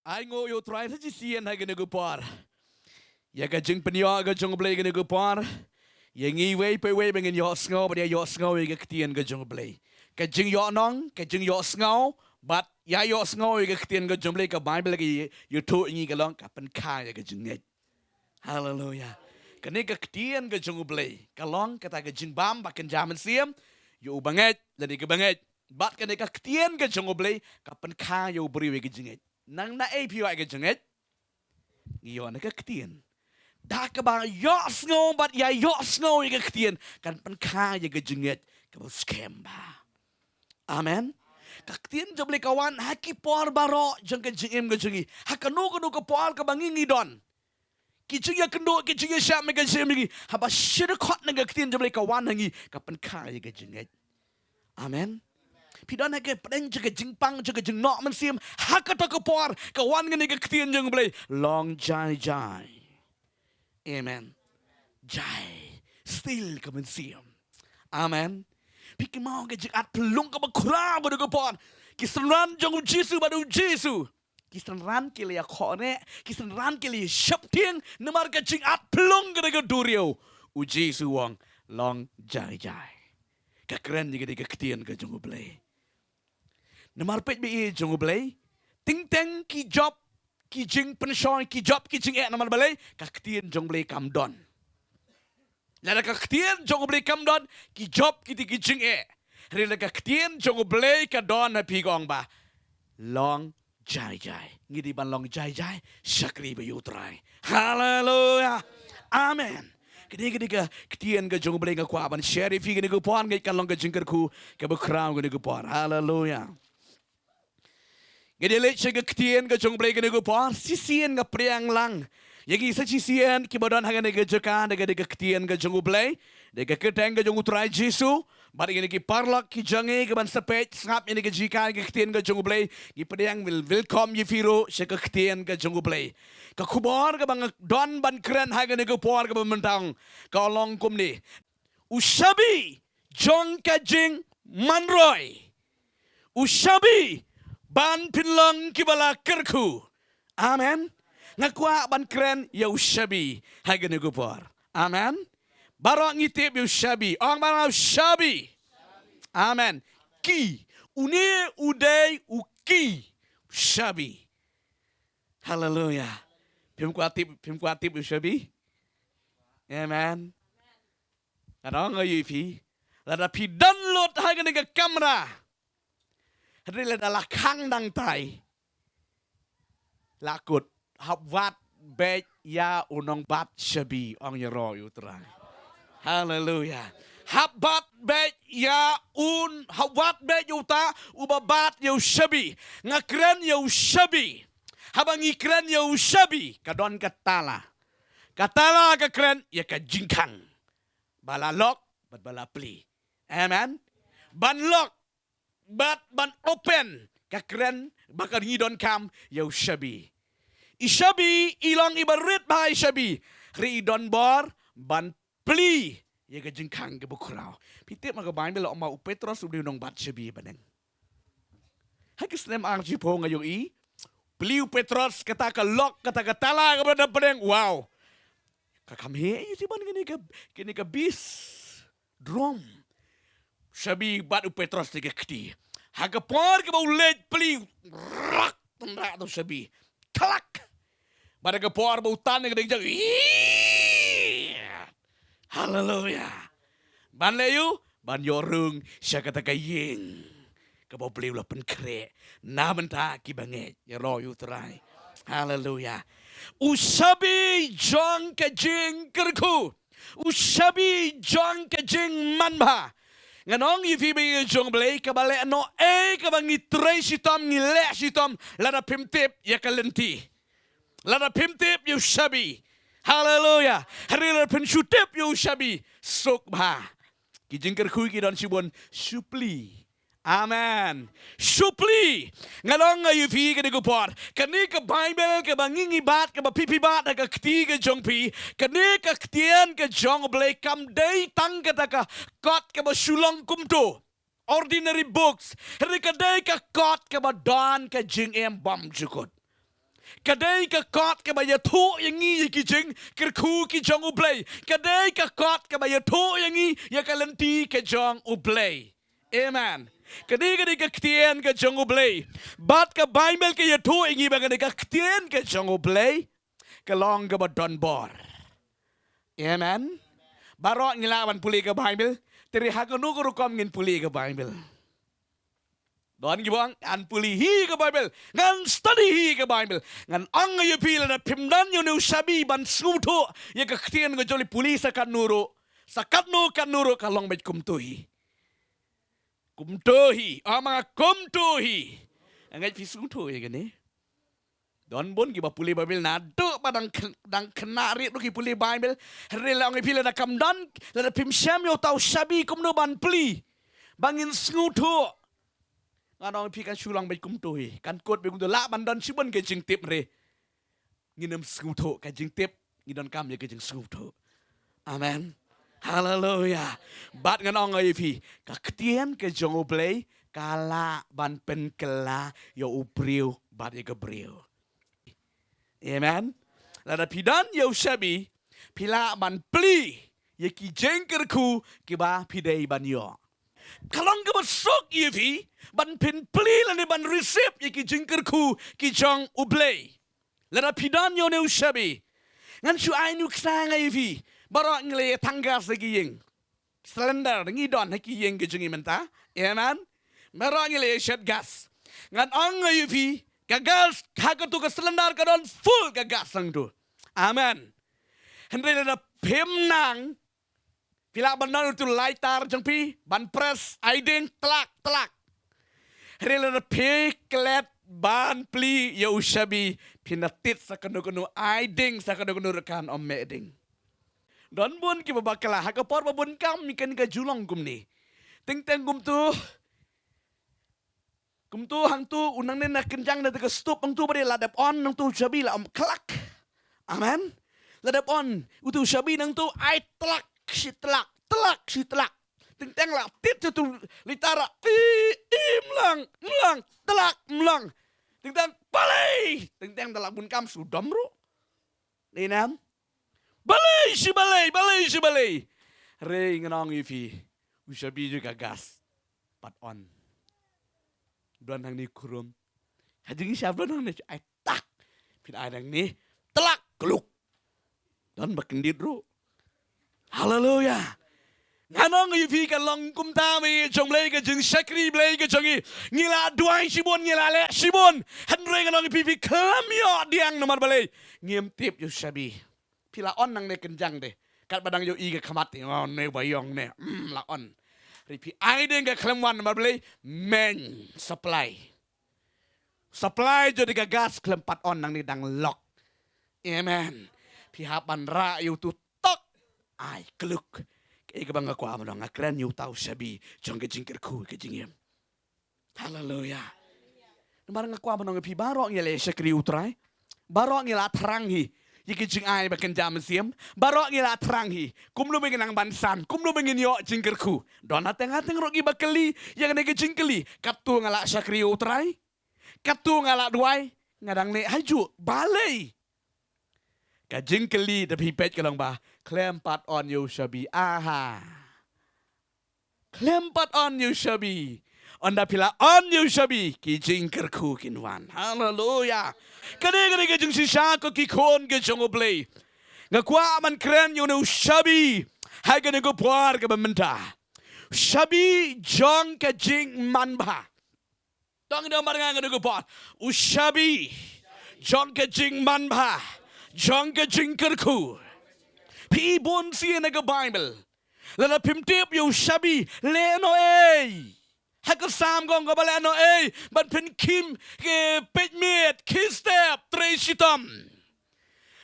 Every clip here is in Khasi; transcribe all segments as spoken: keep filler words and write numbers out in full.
Ai nguh ïa U Trai sa shisien ha kane ka por. Ïa ka jingpynïoh ka jong U Blei kane ka por. Ïa ngi iwei pa iwei ba ngin ïohsngew bad ïa ïohsngew ïa ka ktien ka jong U Blei. Ka jingïohnong, ka jingïohsngew bad ïa ïohsngew ïa ka ktien ka jong U Blei, ka Baibl ka ïathuh ïa ngi ka long ka pynkha ïa ka jingngeit. Haleluya. Kane ka ktien ka jong U Blei ka long kata ka jingbam ba kynja mynsiem ïa u bangeit lane ka bangeit. Bad kane ka ktien ka jong U Blei ka pynkha ïa u briew ïa ka jingngeit. Nang naei phi ïoh ïa ka jingngeit? Ngi ïoh na ka ktien. Da kaba ïohsngew bad ïa ïohsngew ïa ka ktien kan pynkha ïa ka jingngeit kaba skhem bha. Amen. Ka ktien jong U Blei ka wan ha ki por baroh jong ka jingim ka jong ngi. Ha kano kano ka por kaba ngi ngi don. Ki jingïakynduh, ki jingïashah me ka jingim ngi. Haba shu dkhot na ka ktien jong U Blei ka wan ha ngi ka pynkha ïa ka jingngeit. Amen. Phi don ha ka pdeng jong ka jingpang jong ka jingnoh mynsiem ha kato ka por ka wan kane ka ktien jong U Blei. Long jai jai. Amen. Jai. Still ka mynsiem. Amen. Phi kynmaw ka jingat pynlong kaba khraw kane ka por. Ki synran jong U Jisu bad U Jisu. Ki synran ki la ïakhoh ne, ki synran ki la ïasheptieng, namar ka jingat pynlong ka dei ka duriaw. U Jisu u ong, long jai jai. Ka kren ïa ka dei ka ktien ka jong U Blei. Namar peit ba i jong U Blei, teng teng ki jop, ki jingpynshoi, ki jop, ki jingeh namar balei, ka ktien jong U Blei kam don. Lada ka ktien jong U Blei kam don, ki jop kiti ki jingeh. Hynrei lada ka ktien jong U Blei ka don ha phi ka ong ba long jai jai. Ngi dei ban long jai jai, shakri ba ïa U Trai. Haleluya. Amen. Kane ka dei ka ktien ka jong U Blei nga kwah ban share ïa phi kane ka por, ngeit kan long ka jingkyrkhu kaba khraw kane ka por. Haleluya. Ngi dei leit sha ka ktien ka jong U Blei kane ka por, shisien nga pdiang lang ïa ngi sa shisien kiba don ha kane ka jaka, da ka dei ka ktien ka jong U Blei, da ka kyrteng ka jong U Trai Jisu, bad ïa ngi ki paralok ki jong ngi kiban sa peit sngap ïa ka jaka ka ktien ka jong U Blei, ngi pdiang, wil-, welcome ïa phi ruh sha ka ktien ka jong U Blei. Ka khubor kaba nga don ban kren ha kane ka por kaba mynta ka long kumne. U shabi jong ka jingmanroi. U shabi ban pynlong kiba la kyrkhu. Amen. Nga kwah ban kren ïa u shabi ha kane ka por. Amen. Baroh ngi tip ïa u shabi. Ong baroh u shabi. Amen. Ki. Une u dei u ki. U shabi. Haleluya. Phim kwah tip, phim kwah tip ïa u shabi? Amen. Ngan ong ïa phi, lada phi don lut ha kane ka kamra, hynrei lada la khang dang tai, la kut, hap wad beit ïa u nongbat shabi, ong ïaroh ïa U Trai. Haleluya. Hap bat beit ïa un, hap wad beit ïa uta uba bat ïa u shabi. Nga kren ïa u shabi. Haba ngi kren ïa u shabi, ka don ka tala. Ka tala ka kren ïa ka jingkhang. Ba la lock bad ba la plie. Amen. Ban lock bad ban open ka kren ba ka ngi donkam ïa u shabi. I shabi i long iba rit bha, i shabi, hynrei i don bor ban plie ïa ka jingkhang kaba khraw. Phi tip ma ka Baibl la ong ba u Petros u dei u nongbat shabi bneng. Ha ki snem arphew nga ïohi, plie u Petros kata ka lock, kata ka tala kaba na bneng. Wow. Ka kham heh ïa u shabi ban kane ka, kane ka bis drum. Shabi bat u Petros te ka kti. Ha ka por kaba u leit plie, rak, tynrah tu shabi. Klak. Bad ha ka por ba u tan ka ding jang. Haleluya. Ban leh ïa u, ban ïoh rung sha kata ka ïing kaba u plie u la pynkhreh na bynta kiba ngeit. Ïaroh ïa U Trai. Haleluya. U shabi jong ka jingkyrkhu. U shabi jong ka jingmanbha. Ngan ong ïa phi ba ïa jong Blei kaba leh noh ei kaba ngi trei shitom, ngi leh shitom, lada phim tip ïa ka lynti. Lada phim tip ïa u shabi. Haleluya. Hynrei lada phin shu tip ïa u shabi, suk bha. Ki jingkyrkhu ki don shibun, shu plie. Amen. Shu plie. Ngan ong ïa phi kane ka por, kane ka Baibl kaba ngi ngi bat, kaba phi phi bat ha ka kti ka jong phi, kane ka ktien ka jong Blei kam dei tang kata ka kot kaba shu long kumto, ordinary books. Hynrei ka dei ka kot kaba don ka jingim bymjukut. Ka dei ka kot kaba ïathuh ïa ngi ïa ki jingkyrkhu ki jong U Blei. Ka dei ka kot kaba ïathuh ïa ngi ïa ka lynti ka jong U Blei. Amen. Ka dei, ka dei ka ktien ka jong U Blei. Bad ka Baibl ka ïathuh ïa ngi ba ka dei ka ktien ka jong U Blei ka long kaba don bor. Amen. Baroh ngi lah ban pule ka Baibl. Te ha kano ka rukom ngin pule ka Baibl? Don kiba ong, ngan pule hi ka Baibl, ngan study hi ka Baibl. Ngan ong ïa phi, lada phim don ïa une u shabi ban sngewthuh ïa ka ktien ka jong U Blei, pule sa katno ruh, sa katno katno ruh, ka long beit kumto hi. Kumto hi, ong ma nga kumto hi. Nga ngeit phi sngewthuh ïa kane. Don bun kiba pule Baibl naduh ba dang khy-, dang khynnah rit ruh ki pule Baibl. Hynrei la ong ïa phi, lada kam don, lada phim shem ïa uta u shabi kumno ban plie ba ngin sngewthuh. Ngan ong ïa phi, kan shu long beit kumto hi, kan kut beit kumto. Lah ban don shibun ki jingtip hynrei ngin ym sngewthuh ka jingtip, ngi donkam ïa ka jingsngewthuh. Amen. Haleluya. Bad ngan ong ïa phi, ka ktien ka jong U Blei ka lah ban pynkylla ïa u briew bad ïa ka briew. Amen. Lada phi don ïa u shabi, phi lah ban plie ïa ki jingkyrkhu kiba phi dei ban ïoh. Ka long kaba suk ïa phi ban pynplie lane ban receive ïa ki jingkyrkhu ki jong U Blei. Lada phi don ïa une u shabi, ngan shu ai nuksa nga ïa phi. Baroh ngi la ïa tang gas ha ki ïing. Cylinder ngi don ha ki ïing ki jong ngi mynta. Amen. Baroh ngi la ïa shet gas. Ngan ong nga ïa phi, ka gas ha katu ka cylinder ka don full ka gas hangtu. Amen. Hynrei lada phim nang, phi lah ban don utu lighter jong phi ban press ai ding, tlak tlak. Hynrei lada phi klet ban plie ïa u shabi, phin da tied sa kano kano ai ding, sa kano kano ruh kan ym meh ding. Don bun kiba bakla ha ka por ba bun kam, ïa kane ka ju long kumne. Teng teng kumtu, kumtu hangtu u nangne na kynjang na ka stove hangtu, ba dei la dep on nangtu u shabi la ym khlak. Amen. La dep on utu u shabi nangtu, ai tlak shi tlak, tlak shi tlak. Teng teng la tied utu lighter, i, i, mlang, mlang, tlak, mlang. Teng teng balei, teng teng da la bun kam shu dom ruh. Dei nam? Balei shi balei, balei shi balei. Hynrei ngan ong ïa phi, u shabi jong ka gas pat on. Don hangne khrum. Ha jingshah don hangne, ai tak. Phin ai hangne, tlak kluk. Don ba kyndit ruh. Haleluya. Ngan ong ïa phi, ka long kumta, mei jong Blei, ka jingshakri Blei ka jong ngi. Ngi la duwai shibun, ngi la leh shibun. Hynrei ngan ong ïa phi, phi khlem ïoh diang namar balei? Ngim tip ïa u shabi. Phi la on nangne kynjang de. Katba dang ïohi ka khmat, oh, ne ba ïong ne. Hmm, la on. Hynrei phi ai ding ka khlem wan namar balei? Main supply. Supply jong ka gas khlem pat on, nangne dang lock. Amen. Phi hap ban rah ïa utu tok. Ai kluk. Kaei kaba nga kwah ban ong, nga kren ïa uta u shabi jong ka jingkyrkhu ka jingim. Haleluya. Namar nga kwah ban ong ïa phi, baroh ngi la shakri U Trai. Baroh ngi la thrang hi ïa ki jingai ba kynja mynsiem. Baroh ngi la thrang hi kumno ba ngin nang ban san, kumno ba ngin ïoh jingkyrkhu. Don hateng hateng ruh kiba kylli ïa kane ka jingkylli, katto nga la shakri U Trai? Katto nga la duwai? Nga dang leh hajuh, balei? Ka jingkylli da phi peit ka long ba khlem pat on ïa u shabi. Aha. Khlem pat on ïa u shabi. Ynda phi la on ïa u shabi, ki jingkyrkhu kin wan. Haleluya. Kane, kane ka jingshisha ko ki khun ki jong U Blei. Nga kwah ban kren ïa une u shabi ha kane ka por kaba mynta. Shabi jong ka jingmanbha. Tang da mar nga nga da ka bor. U shabi jong ka jingmanbha, jong ka jingkyrkhu. Phi bun sien na ka Bible. Lada phim tip ïa u shabi, leh noh ei. Ha ka Salm ka ong kaba leh noh ei ban pynkhim, ki peit miet, ki step, trei shitom.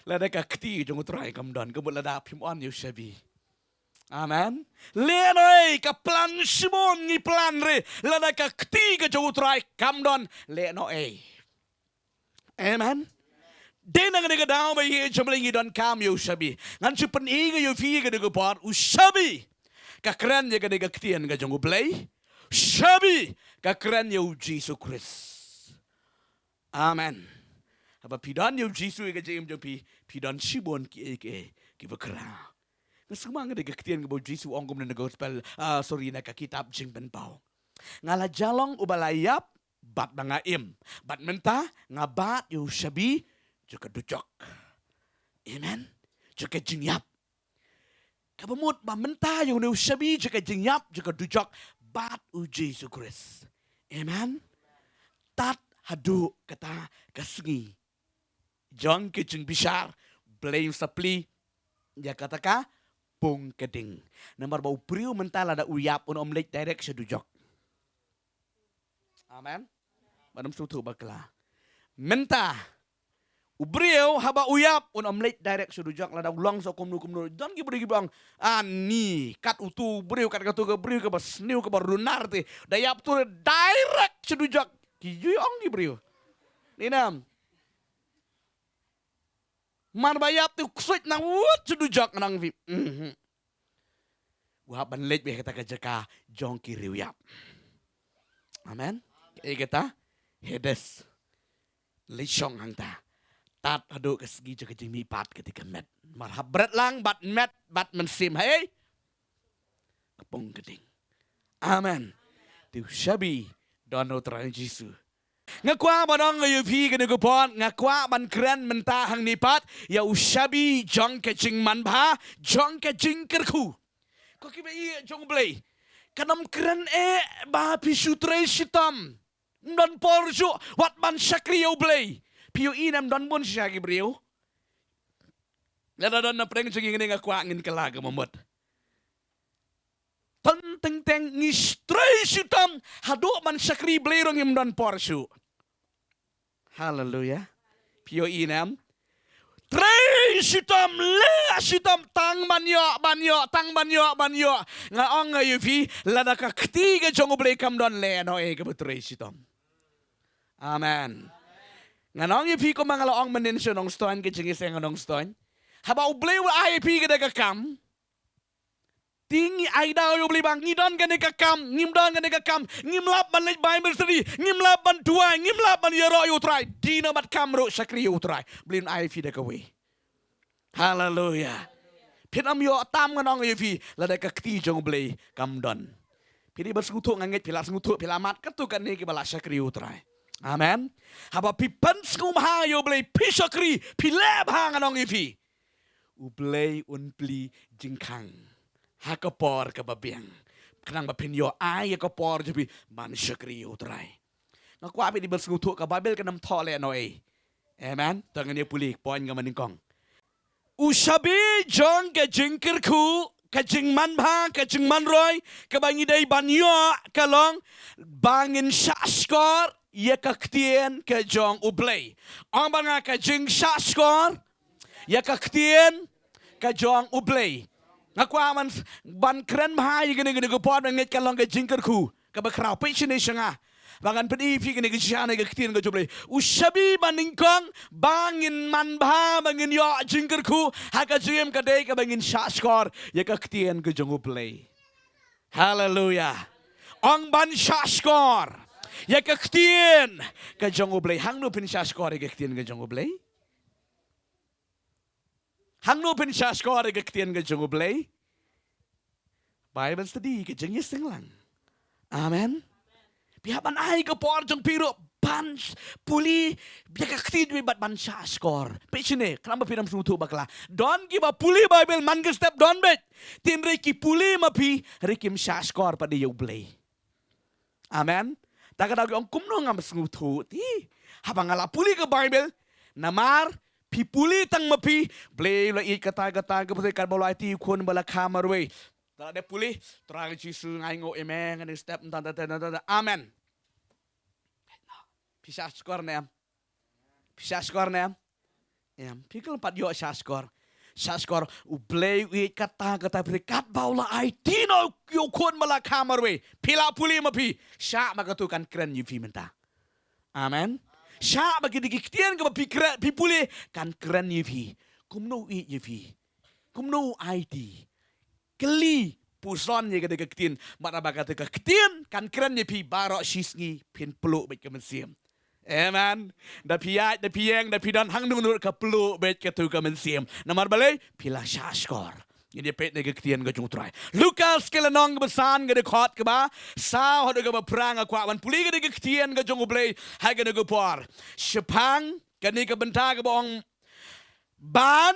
Lada ka kti jong U Trai kam don, ka mut lada phim on ïa u shabi. Amen. Leh noh ei, ka plan shibun ngi plan re. Lada ka kti ka jong U Trai kam don, leh noh ei. Amen. Dei na kane ka daw ba ïa jong Blei ngi donkam ïa u shabi. Ngan shu pyni ïa phi ïa kane ka por, u shabi ka kren ïa kane ka ktien ka jong U Blei. Shabi ka kren ïa U Jisu Khrist. Amen. Haba phi don ïa u Jisu ïa ka jingim jong phi, phi don shibun kiei kiei kiba khraw. Nga sngewbha nga dei ka ktien kaba u Jisu u ong kumne na ka gospel, ah, sorry, na ka kitab Jingpynpaw. Nga la jia long uba la ïap, bad ba nga im. Bad mynta nga bat ïa u shabi jong ka dujok. Amen. Jong ka jingïap. Kaba mut ba mynta ïa une u shabi jong ka jingïap jong ka dujok bad u Jisu Khrist. Amen. Tad haduh kata ka sngi jong ka jingbishar, Blei un sa plie ïa kata ka pung ka ding. Namar ba u briew mynta lada u ïap un ym leit direct sha dujok. Amen. Bad ym sngewthuh bakla. Mynta u briew haba u ïap un ym leit direct sha dujok, lada u long sa kumno kumno. Don ki briew kiba ong, ani kat utu u briew, kat katu ka briew kaba sniew, kaba runar te, da ïap tu direct sha dujok. Ki ju ong ki briew. Ni nam. Mar ba ïap te u ksuid nang wut sha dujok, nang vi. Mhm. U hap ban leit beit ha kata ka jaka jong ki riewïap. Amen. Kaei kata? Hades. Leit shong hangta tad haduh ka sngi jong ka jingmihpat kata ka met. Mar hap bret lang bad met bad mynsiem, hei, ka pung ka ding. Amen. Te u shabi don ha u Trai Jisu. Nga kwah ban ong ïa phi kane ka por, nga kwah ban kren mynta hangne pat ïa u shabi jong ka jingmanbha, jong ka jingkyrkhu. Ko kiba ïeit jong U Blei, kan ym kren eh ba phi shu trei shitom, ym don por shuh wat ban shakri ïa U Blei. Phi ïohi ne em, don bun shisha ki briew. Lada don na pdeng jong ngi, nga kwah ngin kylla ka mamut. Tang teng teng ngi trei shitom haduh ban shakri Blei ruh ngim don por shuh. Haleluya. Phi ïohi ne em? Trei shitom, leh shitom, tang ban ïoh, ban ïoh, tang ban ïoh, ban ïoh. Nga ong ïa phi, lada ka kti ka jong U Blei kam don, leh noh ei kaba trei shitom. Amen. Ngan ong ïa phi kumba nga la ong mynnin sha Nongstoiñ, ka jingïaseng ha Nongstoiñ. Haba U Blei u ai ïa phi kata ka kam, te ngi ai daw ïa U Blei ba ngi don kane ka kam, ngim don kane ka kam, ngim lap ban leit Bible study, ngim lap ban duwai, ngim lap ban ïaroh ïa U Trai. Dei na bad kam ruh shakri ïa U Trai. Blei un ai phi da kawei. Haleluya. Phin ym ïoh tam, ngan ong ïa phi, lada ka kti jong U Blei kam don. Phi dei ban sngewthuh, nga ngeit phi la sngewthuh, phi la mad katto katne kiba la shakri ïa U Trai. Amen. Haba phi pynsngewbha ïa U Blei, phi shakri, phi leh bha, ngan ong ïa phi, U Blei un plie jingkhang ha ka por kaba biang, khnang ba phin ïoh ai ïa ka por jong phi ban shakri ïa U Trai. Nga kwah phi dei ban sngewthuh, ka Baibl kan ym thoh lehnohei. Amen. To ngin ïa pule point kaba nyngkong. U shabi jong ka jingkyrkhu, ka jingmanbha, ka jingmanroi kaba ngi dei ban ïoh ka long ba ngin shahshkor ïa ka ktien ka jong U Blei. Ong bad nga, ka jingshahshkor ïa ka ktien ka jong U Blei. Nga kwah ban, ban kren bha ïa kane, kane ka por, nga ngeit ka long ka jingkyrkhu kaba khraw. Peit shane sha nga. Ba ngan pyni ïa phi kane ka jingshah na ka ktien ka jong U Blei. U shabi ba nyngkong ba ngin manbha, ba ngin ïoh jingkyrkhu ha ka jingim, ka dei kaba ngin shahshkor ïa ka ktien ka jong U Blei. Haleluya. Ong ban shahshkor ïa ka ktien ka jong U Blei. Hangno phin shahshkor ïa ka ktien ka jong U Blei? Hangno phin shahshkor ïa ka ktien ka jong U Blei? Bible study, ka jingïaseng lang. Amen. Phi hap ban ai ka por jong phi ruh ban sh-, pule ïa ka ktien jong U Blei bad ban shahshkor. Peit shane, khnang ba phin ym sngewthuh bakla. Don kiba pule Bible man ka step, don beit. Hynrei ki pule ma phi, hynrei kim shahshkor pat ïa U Blei. Amen. Ta ka daw ki ong, kumno ngam sngewthuh te haba nga la pule ka Bible? Namar phi pule tang ma phi, Blei u la ïeit katta katta ka pyrthei, katba u la aiti u khun ba la kha marwei. Ta la dep pule, Trai Jisu, nga ainguh ïa me, nga dang step, ta ta ta ta ta. Amen. Phi shahshkor ne em? Phi shahshkor ne em? Em, phi khlem pat ïoh shahshkor. Shahshkor, U Blei u ïeit katta katta ka pyrthei, katba u la aiti noh ïa u khun ba la kha marwei. Phi la pule ma phi, shah ba katu kan kren ïa phi mynta. Amen. Shah ba kine ki ktien kaba phi kren, phi pule, kan kren ïa phi. Kumno u ïeit ïa phi? Kumno u aiti? Kylli, puson ïa kata ka ktien. Bad haba kata ka ktien kan kren ïa phi, baroh shisngi phin pluh beit ka mynsiem. Amen. Da phi ïaid, da phi ïeng, da phi don hangno hangno ruh ka pluh beit katto ka mynsiem. Namar balei? Phi la shahshkor. Ngin ïa peit na ka ktien ka jong U Trai. Lukas ka lynnong kaba san, ka dkhot kaba saw haduh kaba phra. Nga kwah ban pule ka ktien ka jong U Blei ha kane ka por. Shaphang kane ka bynta kaba ong ban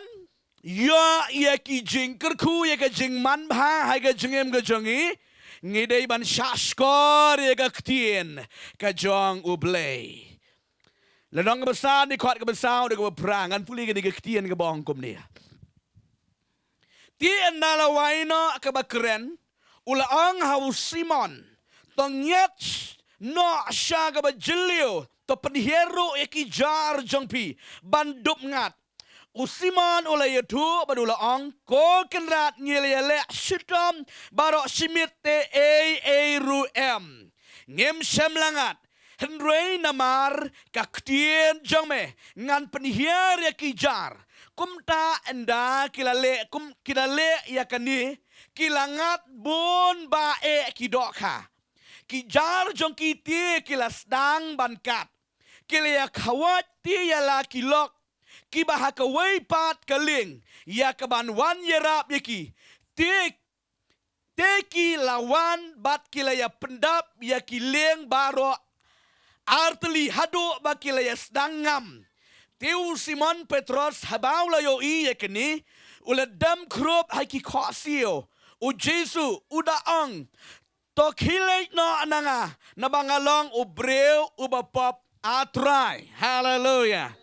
ïoh ïa ki jingkyrkhu ïa ka jingmanbha ha ka jingim ka jong ngi, ngi dei ban shahshkor ïa ka ktien ka jong U Blei. Lynnong kaba san, dkhot kaba saw haduh kaba phra, ngan pule kane ka ktien kaba ong kumne. Te ynda la wai noh kaba kren, u la ong ha u Simon, to ngiat noh sha kaba jylliew, to pynhiar ruh ïa ki jar jong phi ban dup ngat. U Simon u la ïathuh bad u la ong, ko Kynrad, ngi la ïaleh shitom baroh shi miet te ei ei ruh em ngim shym la ngat. Hynrei namar ka ktien jong me ngan pynhiar ïa ki jar. Kumta ynda ki la leh, kum ki la leh ïa kane, ki la ngat bun ba eh ki dohkha. Ki jar jong ki te ki la sdang ban kat. Ki la ïa khawait te ïa la ki lok kiba ha kawei pat ka lieng ïa kaban wan ïarap ïa ki. Te te ki la wan bad ki la ïa pyndap ïa ki lieng baroh artylli haduh ba ki la ïa sdang ngam. Te u Simon Petros haba u la ïohi ïa kane, u la dem khrup ha ki khohsiew. U Jisu u da ong, to khie leit noh na nga, naba nga long u briew uba pop, A Trai. Haleluia.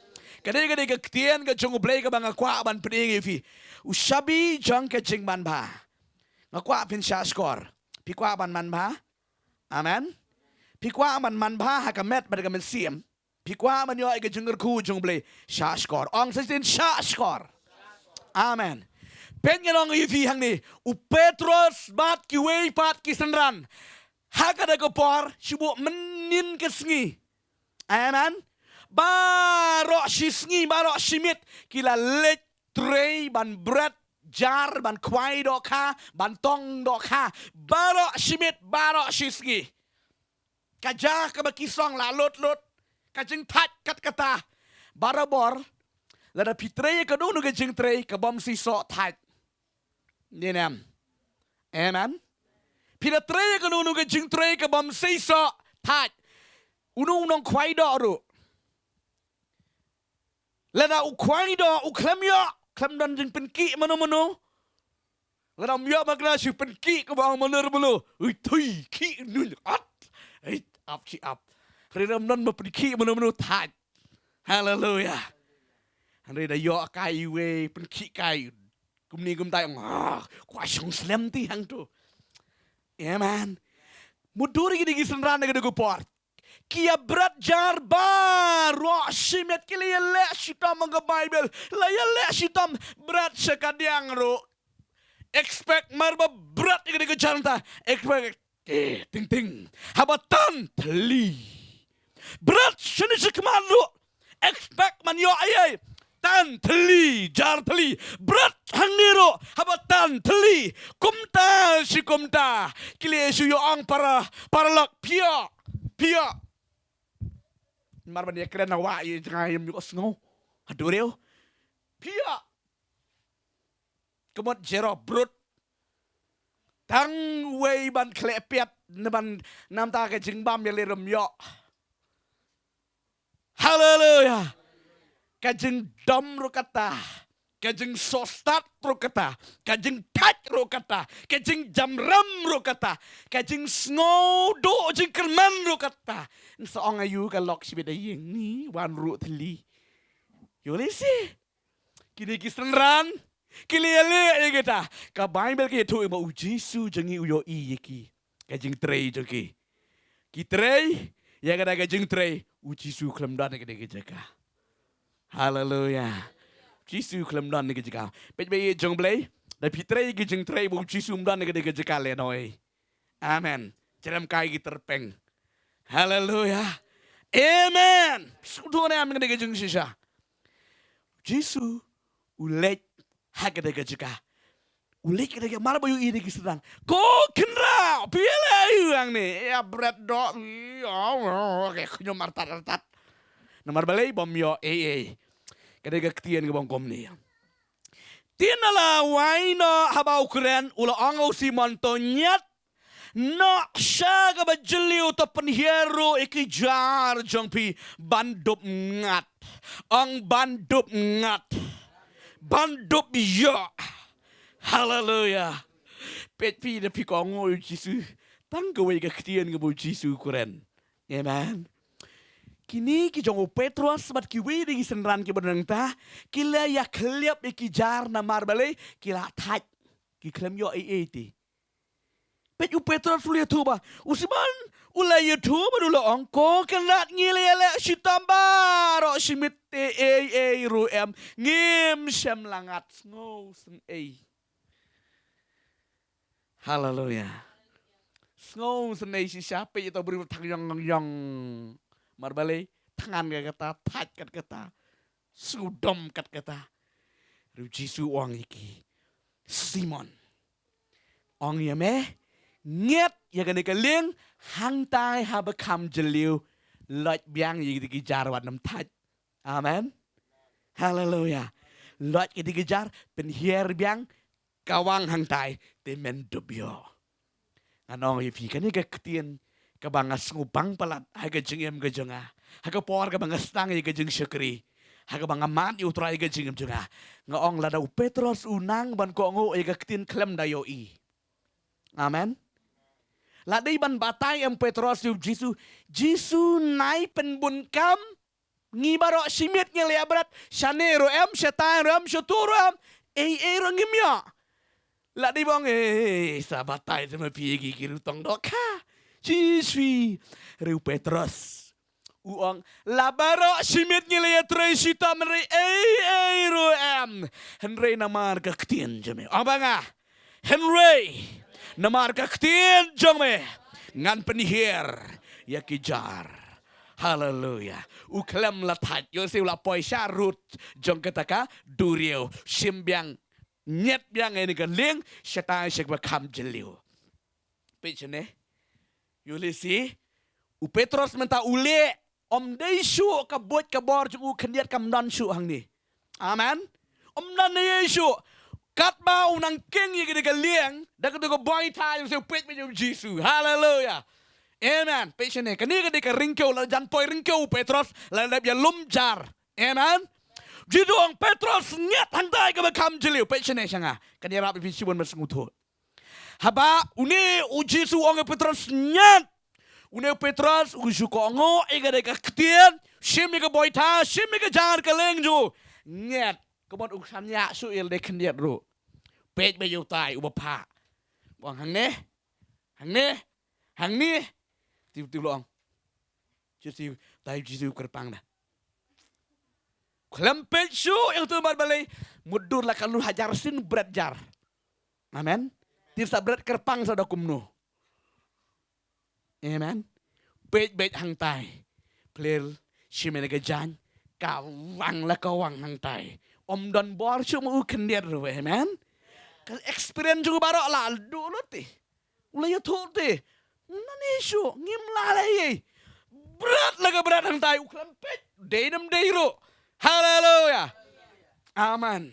Ka dei, ka dei ka ktien ka jong U Blei kaba nga kwah ban pdiang ïa phi. U shabi jong ka jingmanbha. Nga kwah phin shahshkor. Phi kwah ban manbha? Amen. Phi kwah ban manbha ha ka met bad ka mynsiem? Phi kwah ban ïoh ïa ka jingkyrkhu jong U Blei? Shahshkor. Ong sa shisien, shahshkor. Amen. Peit, ngan ong ïa phi hangne, u Petros bad kiwei pat ki synran ha kata ka por, shu buh mynnin ka sngi. Amen. Baroh shi sngi, baroh shi miet ki la leit trei ban bret jar, ban khwai dohkha, ban tong dohkha. Baroh shi miet, baroh shi sngi. Ka ja kaba ki song la lut lut, ka jingthait kat kata. Barabor, lada phi trei ïa kano kano ka jingtrei ka bym seisoh, thait. Ni nem? Amen. Phi la trei ïa kano kano ka jingtrei ka bym seisoh, thait. Uno u nongkhwai doh ruh, lada u khwai doh u khlem ïoh, khlem don jingpynkhih mano mano. Lada um ïoh ma kane, shu pynkhih kaba ong mano mano. Ui, thui, khih nun at. Ui, ap shi ap. Hynrei lada um don ba pynkhih mano mano, thait. Haleluia. Hynrei da ïoh kai iwei, pynkhih kai, kumne kumtai, ong, ah, kwah shong slem te hangto. Amen. Mutdur ïa kine ki synran ha kane ka por. Ki ïa bret jar baroh shi miet, ki la ïaleh shitom, ong ka Baibl. La ïaleh shitom, bret sha ka diang ruh. Expect mar ba bret ïa kane ka jar, ta expect, eh, ting ting. Haba tan thylli. Bret shane shakhmat ruh, expect ban ïoh ei ei. Tan thylli, jar thylli. Bret hangne ruh, haba tan thylli. Kumta shi kumta. Ki la shu ïa ong para, paralok, phi ïoh, phi ïoh. Mar ban ïa kren na wah ïa jngai, ym ïohsngew haduh ruh. Phi ïoh. Ka mut jero brut. Tang wei ban khleh piat, na ban namar ka jingbam ïa lade ym ïoh. Haleluia. Ka jingdom ruh kata, ka jingsngewstad ruh kata, ka jingthait ruh kata, ka jingjamrem ruh kata, ka jingsngewduh jingkyrmen ruh kata. Ngi sa ong aïu ka lok shibit da ïing, ni wan ruh thylli. Ïoh lehse. Kine ki synran ki la ïaleh ïa kita. Ka Baibl ka ïathuh ba U Jisu jong ngi u ïohi ïa ki, ka jingtrei jong ki. Ki trei ïa kata ka jingtrei, U Jisu khlem don ha kata ka jaka. Haleluia. U Jisu khlem don ha kata ka jaka. Peit ba ïeit jong U Blei, da phi trei ïa ka jingtrei ba U Jisu um don ha kata ka jaka, lehnoh. Amen. Jrem kai ki tyrpeng. Haleluia. Amen. Sngewthuh ne em ïa kane ka jingshisha? Jisu u leit ha kane ka jaka. U leit ha kane ka, mar ba u ïohi da ki synran. Ko khynra, phi leh aïu hangne? Ïa bret doh. Ïa, okay, khñium artat artat. Namar balei? Bym ïoh ei ei. Ka dei ka ktien kaba ong kumne. Te na la wai noh haba u kren, u la ong ha u Simon, to ñiad noh sha kaba jylliew, to pynhiar ruh ïa ki jar jong phi ban dup ngat. Ong ban dup ngat. Ban dup ïoh. Haleluya. Peit phi, da phi kohnguh ïa u Jisu. Tang kawei ka ktien kaba u Jisu u kren. Amen. Kine ki jong u Petros bad kiwei de ki synran kiba don nangta, ki la ïa khlieh ïa ki jar namar balei? Ki la thait. Ki khlem ïoh ei ei te. Peit u Petros u la ïathuh bha. U Simon u la ïathuh bha, u la ong, ko kynrad, ngi la ïaleh shitom baroh shi miet te ei ei ruh em. Ngim shym la ngat. Sngewsynei. Haleluya. Sngewsynei shisha, peit ïa uto u briew, tang ïong ïong. Namar balei? Thngan kat kata, thait kat kata, sngewdom kat kata. Hynrei u Jisu u ong ïa ki, Simon, ong ïa me, ñiad ïa kane ka lieng hangtai haba kham jylliew, loit biang ïa kito ki jar wat nym thait. Amen. Haleluya. Loit kito ki jar, pynhiar biang, ka wang hangtai, te men dup ïoh. Ngan ong ïa phi, kane ka ktien kaba nga sngewbang palat ha ka jingim ka jong nga, ha ka por kaba nga sdang ïa ka jingshakri, ha kaba nga mad ïa u Trai ha ka jingim jong nga. Nga ong, lada u Petros u nang ban kohnguh ïa ka ktien, khlem da ïohi. Amen. La dei ban batai em Petros ïa u Jisu? Jisu, nai pynbun kam. Ngi baroh shi miet ngi la ïa bret, shane ruh em, shatai ruh em, shatu ruh em, ei ei ruh ngim ïoh. La dei ba ong, eh, sa batai sa ma phi, ki ki ruh tang dohkha. Shi shui. Hynrei u Petros u ong, la baroh shi miet ngi la ïatrei shitom, hynrei ei ei ruh em. Hynrei namar ka ktien jong me. Ong ba nga. Hynrei namar ka ktien jong me, ngan pynhiar ïa ki jar. Haleluya. U khlem la thait, ïoh se u la poi sha rud jong kata ka duriaw, shim biang, ñiad biang ïa kane ka lieng, shatai sha kaba kham jylliew. Peit shane. Ïoh lehse u Petros mynta u leh, ym dei shuh ka buit ka bor jong u khyndiat, kam don shuh hangne. Amen. Ym don ei ei shuh. Katba u nang king ïa kane ka lieng da kato ka boitha, ïoh se u peit beit ïa u Jisu. Haleluya. Amen. Peit shane. Kane ka dei ka ryngkew, la jan poi ryngkew u Petros, la dep ïalum jar. Amen. Jisu ong, Petros, ñiad hangtai kaba kham jylliew. Peit shane sha nga. Kan ïarap ïa phi shibun ban sngewthuh. Haba une u Jisu u ong ïa u Petros, ñiad, une u Petros u shu kohnguh ïa kane ka ktien, shim ïa ka boitha, shim ïa ka jar ka lieng jong u. Ñiad, ka mut u shaniah shuh ïa lade khyndiat ruh. Peit beit ïa utai uba phah. U ong, hangne, hangne, hangne. Te u, te u la ong. Jisu, utai u Jisu u kyrpang da. Khlem peit shuh ïa uto, namar balei? Mutdur la ka lun hajar sien bret jar. Amen. Te sa bret kyrpang sa da kumno. Amen. Peit beit hangtai. Plir, shim ïa kane ka jaiñ, ka wang la ka wang hangtai. Ym don bor shuh ma u khyndiat ruh. Amen. Ka experience jong u baroh la duh lut te. U la ïathuh te. Nani shuh, ngim lah leh ei ei. Bret la ka bret hangtai, u khlem peit. Dei ne ym dei ruh. Haleluya. Amen.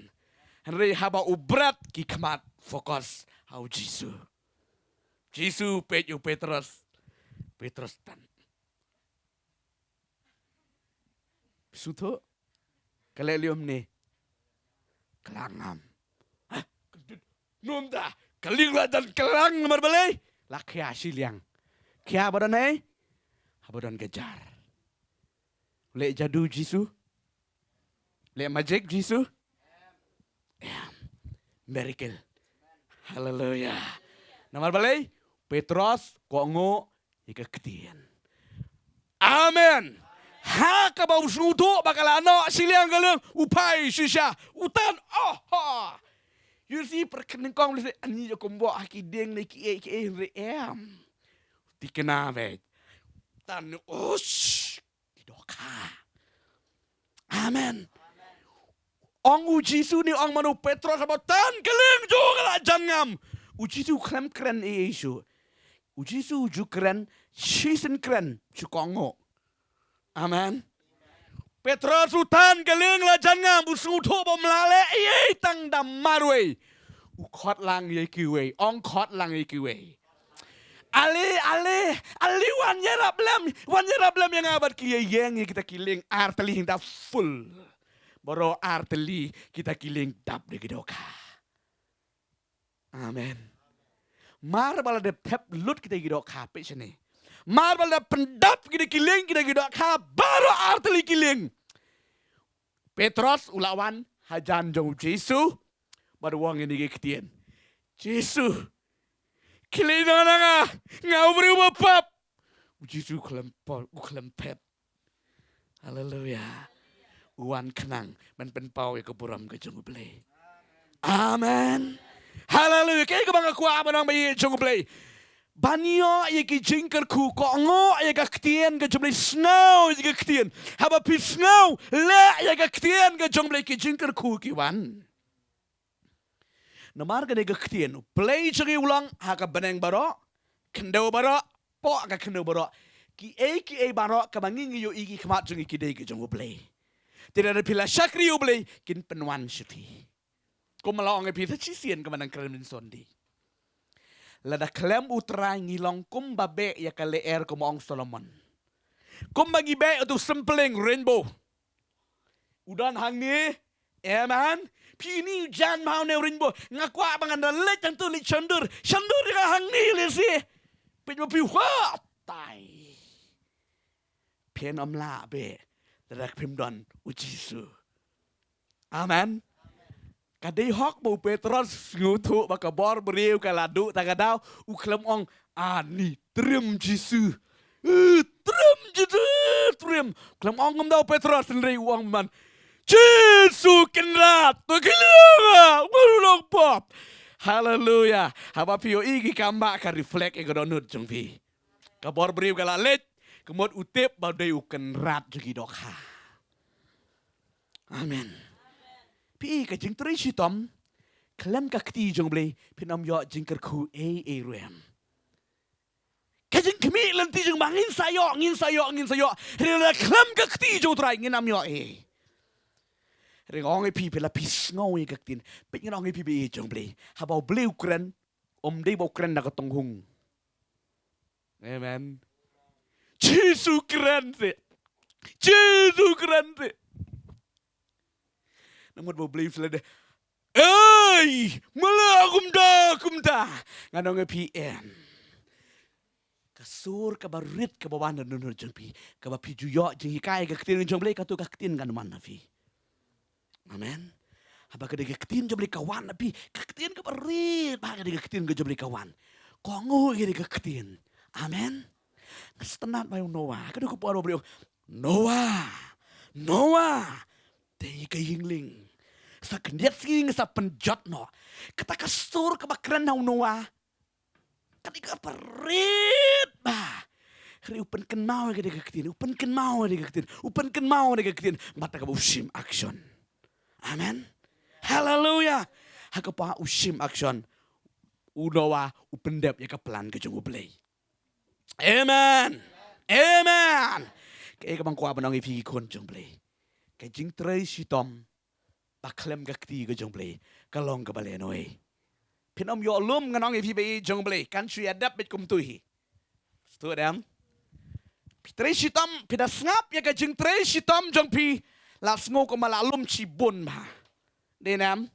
Hynrei haba u bret, ki khmat focus ha u Jisu. Jisu peit ïa u Petros. Petros, tan. Sngewthuh? Ka leh lium ne? Klang ngam. Hah? Ka dut. Num da. Ka lieng la jan klang namar balei? La khia shiliang. Khia ba don ei? Haba don ka jar. Leh jadu Jisu? Leh magic Jisu? Em. Miracle. Haleluya. Namar balei? Petros kohnguh ïa ka ktien. Amen. Ha kaba u sngewthuh ba ka la noh shiliang ka lieng, u phai shisha, u tan, oh ha. Ïoh lehse pyrkhat nyngkong lehse ani ïa kumba ha ki dieng ne ki ei ki ei, hynrei em. Thikna beit. Tan, ush. Ki dohkha. Amen. Ong u Jisu ne ong mano, Petros, haba tan ka lieng jong nga ka la jan ngam. U Jisu khlem kren ei ei shuh. U Jisu u ju kren, shisien kren, shu kohnguh. Amen. Petros u tan ka lieng la jan ngam, u sngewthuh ba um lah leh ei ei tang da marwei. U khot lang ïa kiwei, ong khot lang ïa kiwei. Ale, ale, ale, wan ïarap lem, wan ïarap lem ïa nga bad ki ïeng ïa kita ki lieng, ar tylli da full. Baroh ar tylli kita ki lieng dap da ki dohkha. Amen. Mar ba la dep thep lut kita ki dohkha, peit shane. Mar ba la dep pyndap kita ki lieng, kita ki dohkha, baroh ar tylli ki lieng. Petros u la wan hajan jong u Jisu, bad u ong ïa kine ki ktien. Jisu, khie leit noh na nga, nga u briew ba pap. U Jisu u khlem pap, u khlem pap. Haleluya. U wan khnang ban pynpaw ïa ka burom ka jong U Blei. Amen. Haleluya. Kaei kaba nga kwah ban ong ba ïeit jong U Blei, ban ïoh ïa ki jingkyrkhu, kohnguh ïa ka ktien ka jong U Blei, sngew ïa ka ktien. Haba phi sngew, leh ïa ka ktien ka jong U Blei, ki jingkyrkhu ki wan. Namar kane ka ktien U Blei jong ngi u long ha ka bneng baroh, khyndew baroh, poh ka khyndew baroh. Kiei kiei baroh kaba ngi ngi ïohi ki khmat jong ngi ki dei ka jong U Blei. Te lada phi la shakri U Blei, kin pynwan sha phi. Kumba la ong ïa phi sa shisien kaba nang kren mynshuwa. Lada khlem U Trai ngi long kumba beh ïa ka lyer kumba ong Solomon. Kumba ngi beh ïa utu u sympeleng rainbow. U don hangne, amen. Phi ni u jan ma hangne u rainbow. Nga kwah ba ngan da leit hangtu leit shondur. Shondur ïa ka hangne lehse. Peit ma phi, wah, tai. Phin ym lah beh lada phim don U Jisu. Amen. Ka dei hok ba u Petros sngewthuh ba ka bor briew ka la duh ta ka daw, u khlem ong, "Ani, triem Jisu. Eh, triem Jisu, triem." Khlem ong kumta u Petros, hynrei u ong man, "Jisu Kynrad, to khie leit noh na nga, nga u nongpop." Haleluya. Haba phi ïohi ki kam ba ka reflect ïa ka dohnud jong phi. Ka bor briew ka la leit, ka mut u tip ba dei u kynrad jong ki dohkha. Amen. Phi i ka jingtrei shitom khlem ka kti jong U Blei, phin ym ïoh jingkyrkhu ei ei ruh em. Ka jingkhmih lynti jong ba ngin sa ïoh, ngin sa ïoh, ngin sa ïoh. Hynrei lada khlem ka kti jong U Trai ngin ym ïoh ei. Hynrei nga ong ïa phi, phi la phi sngew ïa ka ktien. Peit ngan ong ïa phi ba ïeit jong U Blei. Haba U Blei u kren, um dei ba u kren na ka tonghung. Amen. Jisu kren te. Jisu kren te. Namar ba U Blei u sa lade, "Ei, mala kumta, kumta." Ngan ong ïa phi em. Ka sur kaba rit kaba wan na dohnud jong phi, kaba phi ju ïoh jinghikai ka ktien jong U Blei, kato ka ktien kan wan na phi. Amen. Haba ka dei ka ktien jong U Blei ka wan na phi, ka ktien kaba rit bha ka dei ka ktien ka jong U Blei ka wan. Kohnguh ka dei ka ktien. Amen. Nga sngewtynnat ba ïa u Noah, ka dei ka por ba U Blei u ong, "Noah, Noah, tei ka ïing lieng. Sa khyndiat sngi nga sa pynjot noh." Kata ka sur kaba kren na u Noah, ka dei kaba rit bha. Hynrei u pynkynmaw ïa ka dei ka ktien, u pynkynmaw ïa ka dei ka ktien, u pynkynmaw ïa ka dei ka ktien. Bad kaba u shim action. Amen. Haleluya. Ha kaba u shim action, u Noah u pyndep ïa ka plan ka jong U Blei. Amen. Amen. Kaei kaba nga kwah ban ong ïa phi ki khun jong U Blei, ka jingtrei shitom ba khlem ka kti ka jong U Blei ka long kaba lehnoh. Phin ym ïoh lum, ngan ong ïa phi ba ïeit jong U Blei, kan shu ïa dep beit kumto hi. Sngewthuh em? Phi trei shitom, phi da sngap ïa ka jingtrei shitom jong phi, la sngew kumba la lum shibun bha. Dei ne em?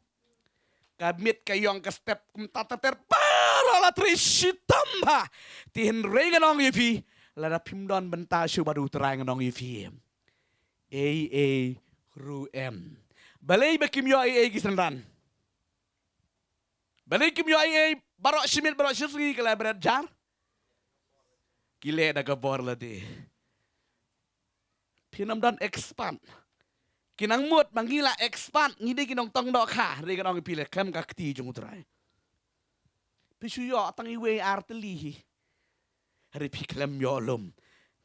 Ka miet ka ïong ka step kumta ter ter, baroh la trei shitom bha. Te hynrei ngan ong ïa phi, lada phim don bynta shuh bad U Trai ngan ong ïa phi, ei ei ruh em. Balei ba kim ïoh ei ei ki synran? Balei kim ïoh ei ei? Baroh shi miet baroh shi sngi ki la bret jar. Ki leh da ka bor lade. Phin ym don expert. Ki nang mut ba ngi la expert, ngi dei ki nongtong dohkha, hynrei ngan ong ïa phi, lada khlem ka kti jong U Trai, phi shu ïoh tang iwei ar tylli hi. Hynrei phi khlem ïoh lum.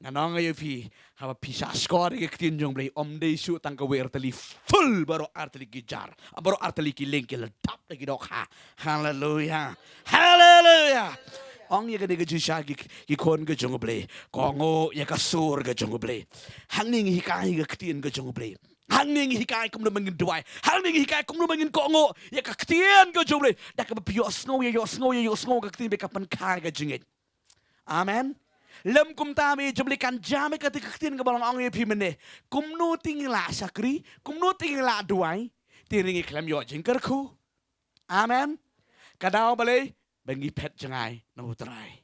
Ngan ong ïa phi, haba phi shah shkor ïa ka ktien jong U Blei, ym dei shuh tang kawei ar tylli, full baroh ar tylli ki jar, baroh ar tylli ki lieng ki la dap da ki dohkha. Haleluya. Haleluya. Ong ïa kane ka jingshisha ki, ki khun ka jong U Blei. Kohnguh ïa ka sur ka jong U Blei. Hangne ngi hikai ïa ka ktien ka jong U Blei. Hangne ngi hikai kumno ba ngin duwai. Hangne ngi hikai kumno ba ngin kohnguh ïa ka ktien ka jong U Blei. Da kaba phi ïohsngew ïa, ïohsngew ïa, ïohsngew ka ktien ba kan pynkha ïa ka jingngeit. Amen. Lym kumta ba ïa jong U Blei kan jam ïa kata ka ktien kaba long ong ïa phi mynne. Kumno te ngi lah shakri, kumno te ngi lah duwai. Te ngi khlem ïoh jingkyrkhu. Amen. Ka daw balei? Ba ngi phet jngai na U Trai.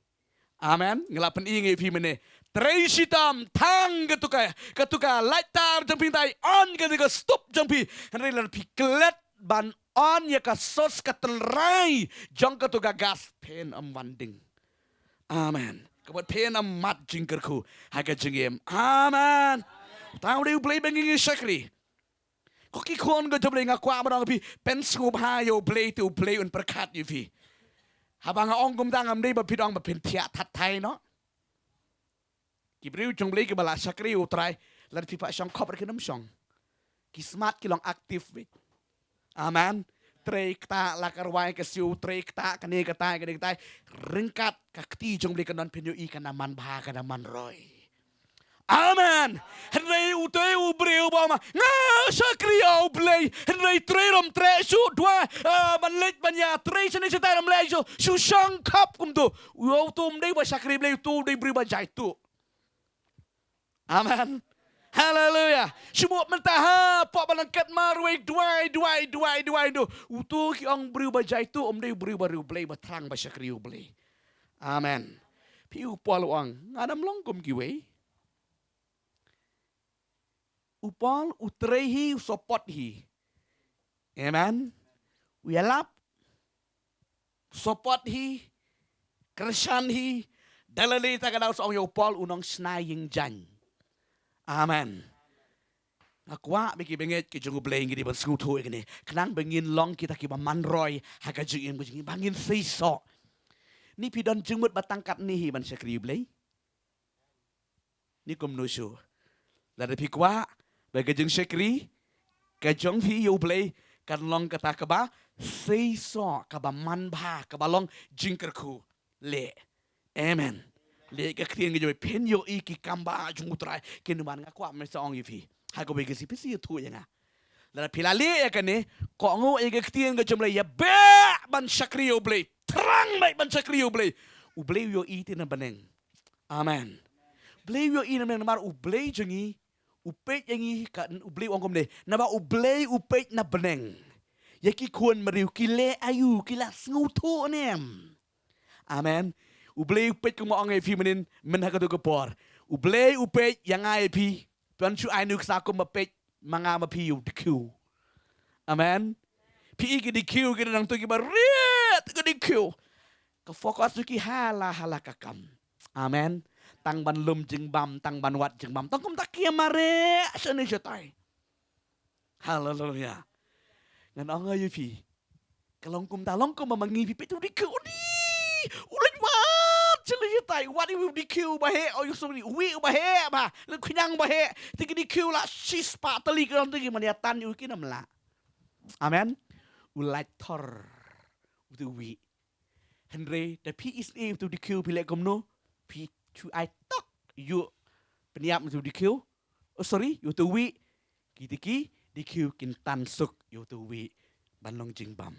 Amen. Nga la pyni ïa phi mynne. Trei shitom tang katu ka, katu ka light tar jong phi, tai on katu ka stove jong phi. Hynrei lada phi klet ban on ïa ka source, ka tynrai jong katu ka gas, phin ym wan ding. Amen. Ka mut phin ym mad jingkyrkhu ha ka jingim. Amen. Tang U Blei, U Blei ba ngi shakri. Ko ki khun ka jong U Blei, nga kwah ban ong ïa phi, pynsngewbha ïa U Blei te U Blei un pyrkhat ïa phi. Haba nga ong kumta ngam dei ba phi dang ba phin thiah that thai noh. Ki briew jong U Blei kiba la shakri U Trai, lada phi phah shong khop ruh kin ym shong. Ki smart, ki long active beit. Amen. Trei ktah la ka rwai ka siew, trei ktah kane katai, kane katai. Ryngkat ka kti jong U Blei kan don, phin ïohi kan da man bha, kan da man roi. Amen. Hynrei uto u briew ba ma nga shakri ïa U Blei, hynrei trei ym treh shuh, duwai, ah, ban leit ban ïa trei shane shatai ym leh shuh, shu shong khop kumto. Uto um dei ba shakri Blei, uto u dei briew ba jaituh. Amen. Haleluya. Shu buh mynta hapoh ba nang kat marwei, duwai, duwai, duwai, duwai, duwai. Uto ki ong briew ba jaituh, um dei briew ba riewblei, ba thrang, ba shakri U Blei. Amen. Phi, u Paul u ong, nga dang long kum kiwei. U Paul u trei hi, u support hi. Amen. U ïalap, support hi, kyrshan hi. Da lade ta ka daw sa ong ïa u Paul u nongshna ïing jaiñ. Amen. Nga kwah ba ki bangeit ki jong U Blei ngi dei ban sngewthuh ïa kane, khnang ba ngin long kita kiba man roi ha ka jingim ka jong ngi, ba ngin seisoh. Ni phi don jingmut ba tang katne hi ban shakri U Blei? Ni kumno shuh? Lada phi kwah ba ka jingshakri ka jong phi ïa U Blei kan long kata kaba seisoh, kaba man bha, kaba long jingkyrkhu, leh. Amen. Leh ka ktien ka jong U Blei, phin ïohi ki kam ba jong U Trai kin wan. Nga kwah ban sa ong ïa phi ha kawei ka sngi, phi sngewthuh ïa nga. Lada phi la leh ïa kane, kohnguh ïa ka ktien ka jong U Blei, ïa beh ban shakri ïa U Blei, thrang bha ban shakri ïa U Blei, U Blei u ïohi te na bneng. Amen. U Blei u ïohi na bneng, namar U Blei jong ngi u peit ïa ngi, ka, U Blei u ong kumne, naba U Blei u peit na bneng ïa ki khun briew, ki leh aïu, ki la sngewthuh ne em. Amen. U Blei u peit, kumba ong ïa phi mynnin, mynta ha kato ka por. U Blei u peit ïa nga ïa phi. Phi wan shu ai nuksa kumba peit ma nga ma phi ïa u D Q. Amen. Phi i ki D Q ki dang tu kiba rit, ki D Q. Ka focus jong ki ha la, ha la ka kam. Amen. Tang ban lum jingbam, tang ban wad jingbam. Tang kumta ki mareh shane shatai. Haleluya. Ngan ong ïa phi, ka long kumta, long kumba ma ngi, phi peit u D Q u dih, u leit wad sha leit shatai, wad u D Q ba heh, oh, sorry, u wih ba heh bha, leit khñiang ba heh. Te ki D Q la shispah tylli ki long, te ki mane ïa tan ïa u kin ym lah. Amen. U lait thor uto u wih. Hynrei da phi isynei uto u D Q, phi leh kumno? Phi shu ai tok ïa u, pynïap uto u D Q. Oh, sorry, ïa uto u wih. Kita ki D Q kin tan suk ïa uto u wih ban long jingbam.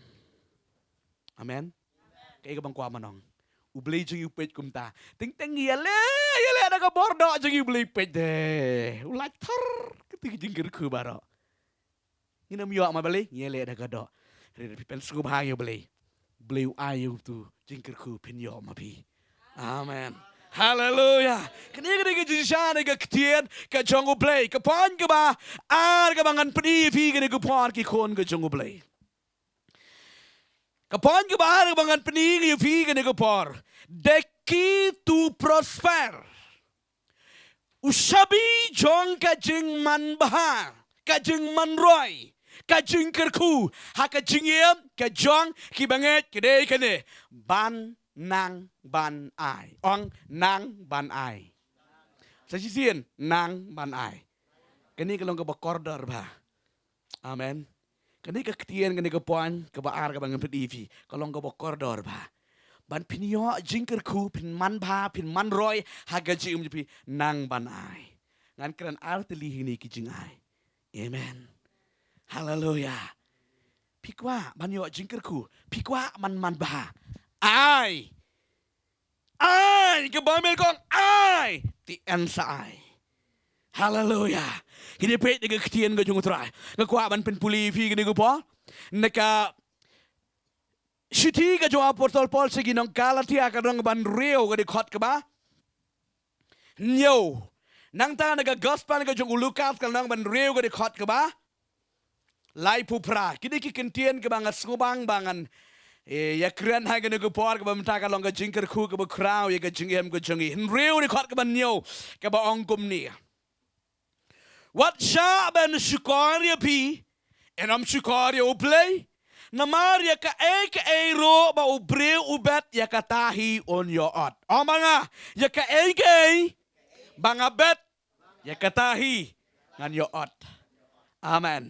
Amen. Kaei kaba nga kwah ban ong? U Blei jong ngi u peit kumta. Teng teng ngi ïaleh, ïaleh da ka bor doh jong ngi, U Blei u peit de. U lait thor kata ki jingkyrkhu baroh. Ngin ym ïoh ma balei? Ngi ïaleh da ka doh. Hynrei lada phi pynsngewbha ïa U Blei, U Blei u ai ïa uto u jingkyrkhu, phin ïoh ma phi. Amen. Haleluya. Kane ka dei ka jingshisha na ka ktien ka jong U Blei. Ka point kaba ar kaba ngan pyni ïa phi kane ka por, ki khun ka jong U Blei. Ka point kaba ar kaba ngan pyni ïa phi kane ka por. The key to prosper. U shabi jong ka jingmanbha, ka jingmanroi, ka jingkyrkhu ha ka jingim ka jong ki bangeit ka dei kane: ban nang ban ai. Ong, nang ban ai. Sa shisien, nang ban ai. Kane ka long kaba kordor bha. Amen. Kane ka ktien, kane ka point kaba ar kaba ngan pyni ïa phi, ka long kaba kordor bha. ban phin ïoh jingkyrkhu, phin man bha, phin man roi ha ka jingim jong phi, nang ban ai. Ngan kren artylli hangne ki jingai. Amen. Haleluya. Phi kwah ban ïoh jingkyrkhu, phi kwah ban man bha, ai. Ai, ka Baibl ka ong ai, te yn sa ai. Haleluya. Kine peit na ka ktien ka jong U Trai. Nga kwah ban pynpule ïa phi kine ki por na ka shithi ka jong u apostol Paul sha ki nong Galatia, ka lynnong ba hynriew, ka dkhot kaba hynñiew. Nangta na ka gospel ka jong u Lukas, ka lynnong ba hynriew, ka dkhot kaba laiphew phra. Kine ki kyntien kiba nga sngewbang ba ngan, eh, ïakren ha kane ka por, kaba mynta ka long ka jingkyrkhu kaba khraw ïa ka jingim ka jong ngi. Hynriew, dkhot kaba hynñiew, kaba ong kumne: Wat shah ban shukor ïa phi, yn ym shukor ïa U Blei. Namar ïa kaei kaei ruh ba u briew u bet, ïa kata hi un ïoh ot. Ong ma nga, ïa kaei kaei ba nga bet, ïa kata hi ngan ïoh ot. Amen.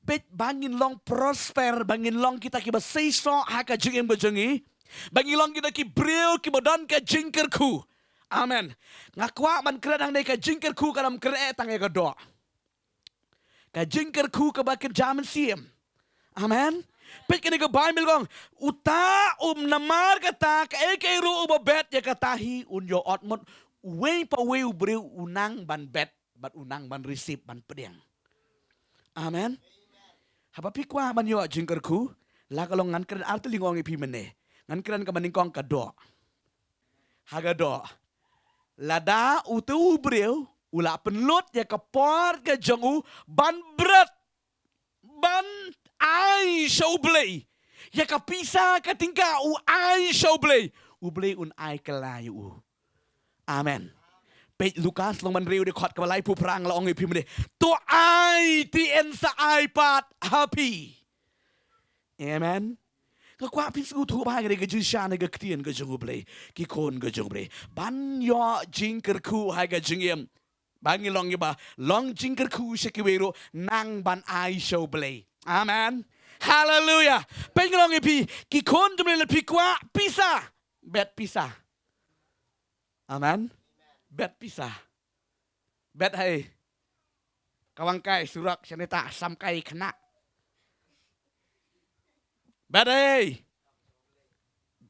Peit, ba ngin long prosper, ba ngin long kita kiba seisoh ha ka jingim ka jong ngi, ba ngin long kita ki briew kiba don ka jingkyrkhu. Amen. Nga kwah ban kren hangne, ka jingkyrkhu kam kren tang ïa ka doh. Ka jingkyrkhu kaba kynja mynsiem. Amen. Peit kane ka Baibl ka ong, uta, um, namar kata, kaei kaei ruh uba bet, ïa kata hi un ïoh ot. Mut uwei pa uwei u briew u nang ban bet bad u nang ban receive, ban pdiang. Amen. Haba phi kwah ban ïoh jingkyrkhu, la ka long, ngan kren artylli, nga ong ïa phi mynne. Ngan kren kaba nyngkong, ka doh. Ha ka doh. Lada uto u briew u la pynlut ïa ka por ka jong u ban bret, ban ai sha U Blei, ïa ka pisa ka tyngka u ai sha U Blei, U Blei un ai kylla ïa u. Amen. Peit Lukas lynnong ba hynriew, dkhot kaba laiphew phra, nga la ong ïa phi mynne, to ai, te yn sa ai pat ha phi. Amen. Nga kwah phin sngewthuh bha ïa ka jingshisha na ka ktien ka jong U Blei, ki khun ka jong U Blei. Ban ïoh jingkyrkhu ha ka jingim, ba ngin long kiba long jingkyrkhu sha kiwei ruh, nang ban ai sha U Blei. Amen. Haleluya. Peit, nga la ong ïa phi, ki khun jong U Blei, lada phi kwah pisa, bet pisa. Amen. Bet pisa. Bet hei. Kawang kai surok shanita samkai khna. Bet hei.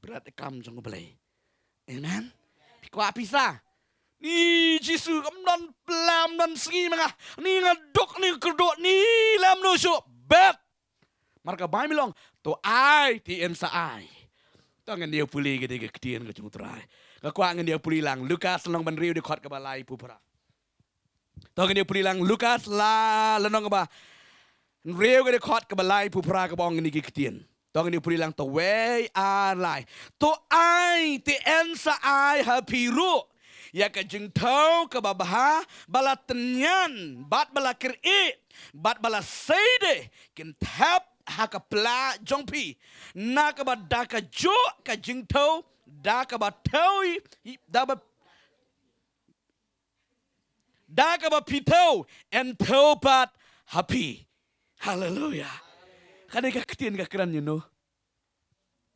Bret kam jong U Blei. Amen. Phi kwah pisa? Ni Jisu, kam don plam don sngi ma nga. Ni nga duk, ni kyrduh, ni lem no shu. Bet. Mar ka Baibl ong, to ai, te yn sa ai. To ngin ïa pule kane ka ktien ka jong U Trai. Nga kwah ngin ïa pule lang Lukas lynnong ba hynriew, dkhot kaba laiphew phra. To ngin ïa pule lang Lukas la, lynnong ba hynriew, ka dkhot kaba laiphew phra, kaba ong kine ki ktien. To ngin ïa pule lang, to wei, ar, lai. To ai, te yn sa ai ha phi ruh ïa ka jingthew kaba bha, ba la tynñian bad ba la kyrieh bad ba la sei de, kin thep ha ka pla jong phi, na kaba da kajuh ka jingthew, da kaba thew, da ba, da kaba phi thew, yn thew pat ha phi. Haleluya. Kane ka ktien ka kren ïa no?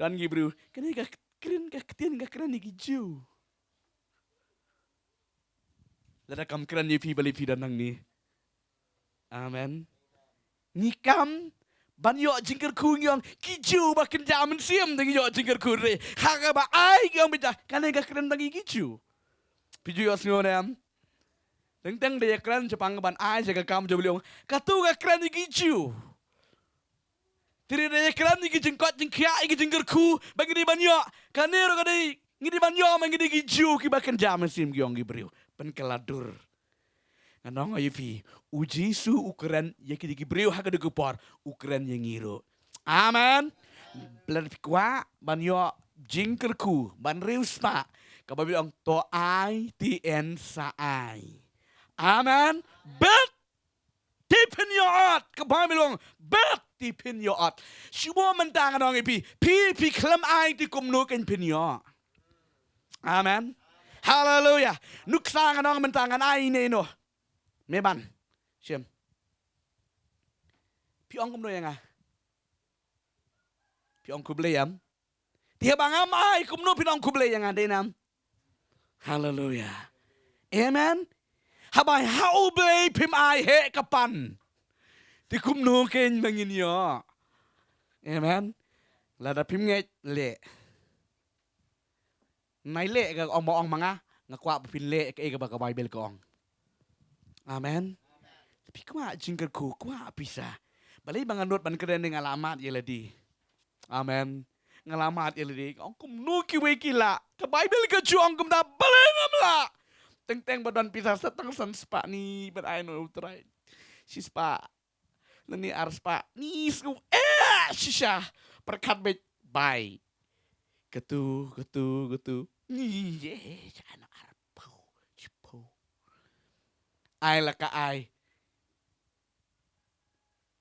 Don ki briew, kane ka ktien, ka ktien ka kren ïa ki Jiw. Lada kam kren ïa phi, balei phi don hangne? Amen. Ngi kam ban ïoh jingkyrkhu, ngi ong ki Jiw ba kynja mynsiem, te ngi ïoh jingkyrkhu re. Ha kaba ai ngi ong beit, kane ka kren tang ïa ki Jiw. Phi ju ïohsngew ne em? Teng teng da ïakren shaphang ban ai sha ka kam jong U Blei, ong kato ka kren ïa ki Jiw. Te da ïakren ïa ki jingkoit jingkhiah, ïa ki jingkyrkhu ba ngi dei ban ïoh, kane ruh ka dei, ngi dei ban ïoh, ma ngi dei ki Jiw kiba kynja mynsiem, ki ong ki briew. Pynkylla dur. Ngan ong ïa phi, U Jisu u kren ïa kine ki briew ha kane ka por, u kren ïa ngi ruh. Amen. Lada phi kwah ban ïoh jingkyrkhu, ban riewspah, ka Baibl ong to ai, te yn sa ai. Amen. Bet, te phin ïoh ot. Ka Baibl ong bet, te phin ïoh ot. Shu mo mynta ngan ong ïa phi, phi, phi khlem ai, te kumno kein phin ïoh? Amen. Haleluya. Nuksa, ngan ong mynta ngan ai ne no. Me ban. Shem. Phi ong kumno ïa nga? Phi ong khublei em? Te haba ngam ai, kumno phin ong khublei ïa nga, dei nam? Haleluya. Amen. Haba ha U Blei phim ai heh ka pan, te kumno kein ba ngin ïoh? Amen. Lada phim ngeit, leh. Nai leh ka ong ba ong ma nga, nga kwah ba phin leh kaei kaba ka Baibl ka ong. Amen. Phi kwah jingkyrkhu, kwah pisa. Balei ba nga nud ban kren ne nga la mad ïa lade? Amen. Nga la mad ïa lade. Ong kumno kiwei ki lah. Ka Baibl ka ju ong kumta, balei ngam lah? Teng teng ba don pisa sa tang san spah, ni ban ai na U Trai. Shi spah. Lane ar spah. Ni sngew, eh, shisha. Pyrkhat beit, bai. Katu, katu, katu. Ni, eh, jana arphew, shiphew. Ai la ka ai.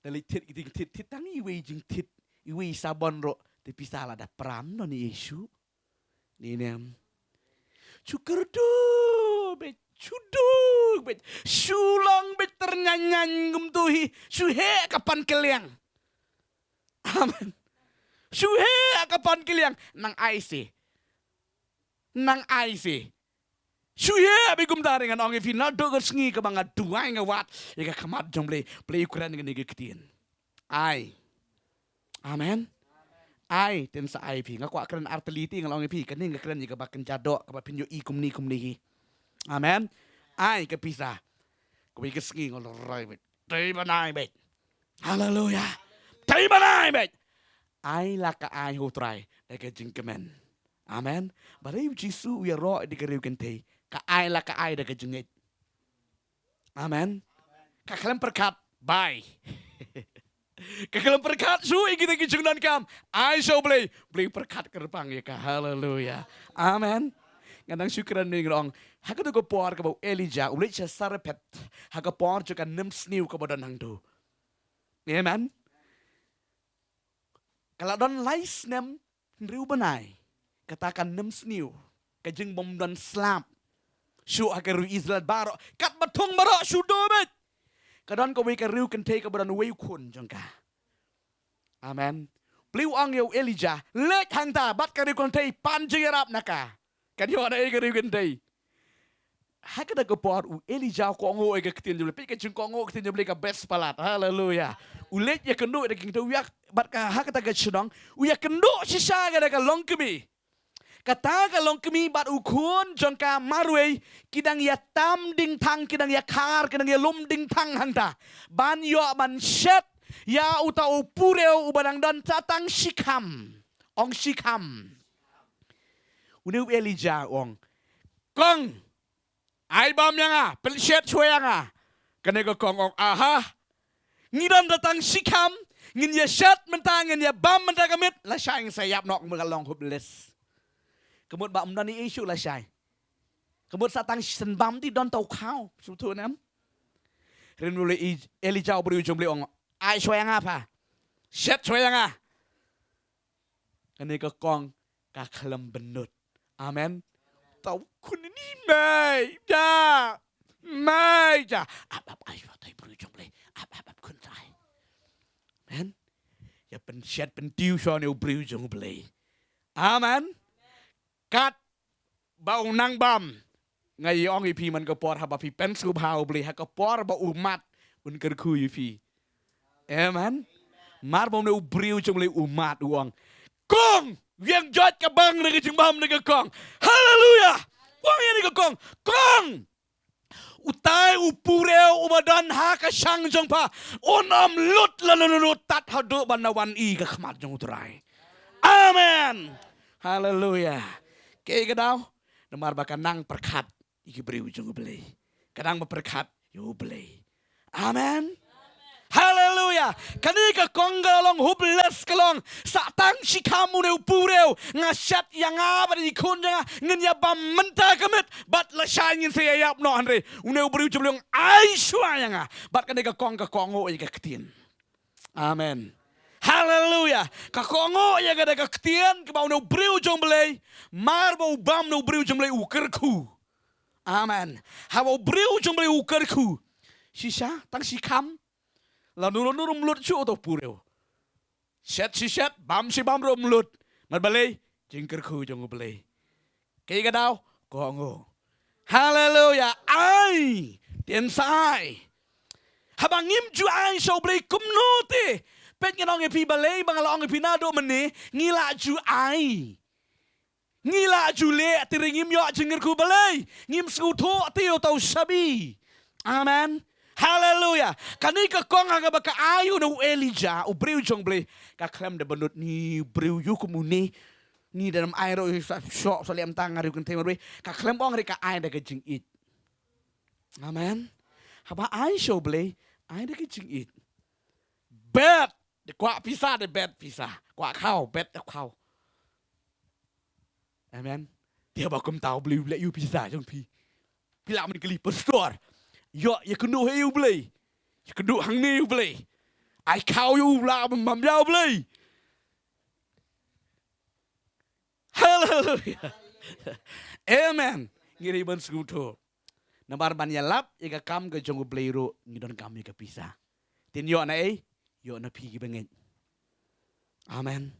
Da leit thied ki jingthied, thied tang iwei jingthied, iwei sabon ruh, te pisa la da pram noh ni issue. Ni nem. Shu kyrduh beit, shu duh beit, shu long beit tyrngan ngan kumtu hi, shu heh ka pan kylliang. Amen. Shu heh ka pan kylliang, nang ai se. Nang ai se. Shu heh beit kumta, ngan ong ïa phi, naduh ka sngi kaba nga duwai nga wad ïa ka khmat jong U Blei, U Blei u kren ïa kane ka ktien. Ai. Amen. Ai, te yn sa ai phi. Nga kwah kren ar tylli te nga la ong ïa phi, kane nga kren ïa kaba kynja doh, kaba phin ïohi kumne kumne hi. Amen. Ai ka pisa. Kawei ka sngi nga la rai beit. Dei ban ai beit. Haleluya. Dei ban ai beit. Ai la ka ai ha U Trai da ka jingkmen. Amen. Balei U Jisu u ïaroh da ka riewkynthei? Ka ai la ka ai da ka jingngeit. Amen. Ka khlem pyrkhat, bai. Ka khlem pyrkhat shuh ïa kita ki jingdonkam. Ai sha U Blei, U Blei u pyrkhat kyrpang ïa ka. Haleluya. Amen. Nga dang shu kren ne nga ong, ha katu ka por kaba u Elijah u leit sha Sarephath, ha ka por jong ka nemsniew kaba don hangto. Amen. Ka la don lai snem hynriew bnai kata ka nemsniew, ka jingbym don slap shuh ha ka ri Israel baroh, katba thung baroh shu duh beit. Ka don kawei ka riewkynthei kaba don uwei u khun jong ka. Amen. U Blei u ong ïa u Elijah, leit hangta bad ka riewkynthei, pan jingïarap na ka. Kan ïoh na ei ka riewkynthei? Ha kata ka por u Elijah u kohnguh ïa ka ktien jong U Blei. Peit ka jingkohnguh ka ktien jong U Blei ka best palat. Haleluya. U leit ïakynduh ïa ka ktien, u ïa, bad ka ha kata ka shnong u ïakynduh shisha ïa ka longkmie. Kata ka longkmie bad u khun jong ka marwei ki dang ïatam dingthang, ki dang ïakhar, ki dang ïalum dingthang hangta ban ïoh ban shet ïa uta u purew uba dang don sa tang shikham. Ong shikham. Une u Elijah u ong, kong, ai bam ïa nga, pynshet shuwa ïa nga. Kane ka kong ong, aha, ngi don da tang shikham, ngin ïa shet mynta, ngin ïa bam mynta ka miet, lashai ngin sa ïap noh, ka mut ka long hopeless. Ka mut ba ym don ei ei shuh lashai. Ka mut sa tang shen bam te don tau khaw, shu tu nem. Hynrei u Elijah u briew jong U Blei u ong, ai shuwa ïa nga pha. Shet shuwa ïa nga. Kane ka kong ka khlem bynnud. Amen. Tau khun ni mei ja. Mei ja. Ap ap ai shuwa tai briew jong U Blei. Ap ap ap khun tai. Amen. Ïa pynshet pyntiew shuwa ne u briew jong U Blei. Amen. Katba u nang bam. Nga ïa ong ïa phi man ka por haba phi pynsngewbha U Blei ha ka por ba u mad un kyrkhu ïa phi. Amen. Mar ba une u briew jong U Blei u mad u ong, kong, wiang joit ka bang na ka jingbam na ka kong. Haleluya. U ong ïa ne ka kong, kong, utai u purew uba don ha ka shang jong pha un ym lut lano lano tad haduh ban da wan i ka khmat jong U Trai. Amen. Haleluya. Kaei ka daw? Namar ba ka nang pyrkhat ïa ki briew jong U Blei. Ka nang ba pyrkhat ïa U Blei. Amen. Haleluya. Kane ka kong ka long hopeless, ka long sa tang shikham une u purew, nga shet ïa nga bad i khun jong nga, ngin ïa bam mynta ka miet bad lashai ngin sa ïa ïap noh, hynrei une u briew jong U Blei u ong ai shuwa ïa nga. Bad kane ka kong ka kohnguh ïa ka ktien. Amen. Haleluya. Ka kohnguh ïa kata ka ktien kaba une u briew jong U Blei, mar ba u bam une u briew jong U Blei u kyrkhu. Amen. Haba u briew jong U Blei u kyrkhu, shisha tang shikham, lano lano ruh ym lut shuh uta u purew. Shet shi shet, bam shi bam ruh ym lut. Namar balei? jingkyrkhu jong U Blei. Kaei ka daw? Kohnguh. Haleluya. Ai, tynrai. Haba ngim ju ai sha U Blei kumno te? Peit, ngan ong ïa phi, balei ba nga la ong ïa phi naduh mynne, ngi la ju ai. Ngi la ju leh, te hynrei ngim ïoh jingkyrkhu, balei? Ngim sngewthuh te ïa uta u shabi. Amen. Haleluya. Kane ka kong ha kaba ka ai u na u Elijah, u briew jong U Blei. Ka khlem da bynnud, ni briew ïa u kum une, ni da nam ai ruh, sa shoh, sa lem tang, nga ruh kan thei marwei. Ka khlem ong, hynrei ka ai da ka jingïeit. Amen. Haba ai sha U Blei, ai da ka jingïeit. Bet, da kwah pisa, da bet pisa. Kwah khaw, bet da khaw. Amen. Te haba kumta, U Blei u leh ïa u pisa jong phi. Phi lah ban kylli pastor. Ïoh, ïa kynduh ïa U Blei. Ïa kynduh hangne ïa U Blei. Ai khaw ïa u, lah ban mam ïa U Blei. Haleluya. Amen. Ngi dei ban sngewthuh. Namar ban ïalap ïa ka kam ka jong U Blei ruh ngi donkam ïa ka pisa. Te ïoh na ei? Ïoh na phi ki bangeit. Amen.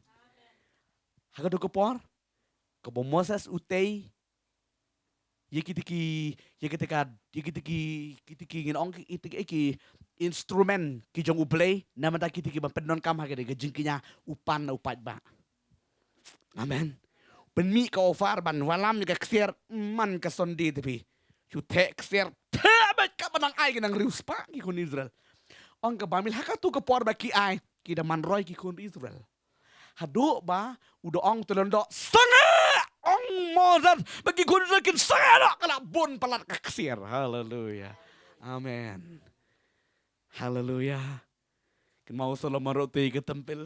Ha kato ka por, kaba u Moses u tei ïa kita ki, ïa kita ka, ïa kita ki, kita ki, ngin ong ki, kita ki, ki instrument ki jong U Blei, namar kita ki ban pyndonkam ha ka, ka jingkñia, u pan, u paidbah. Amen. Pynmih ka offer ban wallam ïa ka ksiar, man ka Sunday te phi. Shu theh ksiar, theh beit, kaba nang ai ki nang riewspah ki khun Israel. Ong ka Baibl, ha kato ka por ba ki ai, ki da man roi ki khun Israel. Haduh ba u da ong te lyngdoh, sangeh, ong Moses, ba ki khun Israel kin sangeh noh, ka la bun palat ka ksiar. Haleluya. Amen. Haleluya. Kynmaw u Solomon ruh u tei ka templ.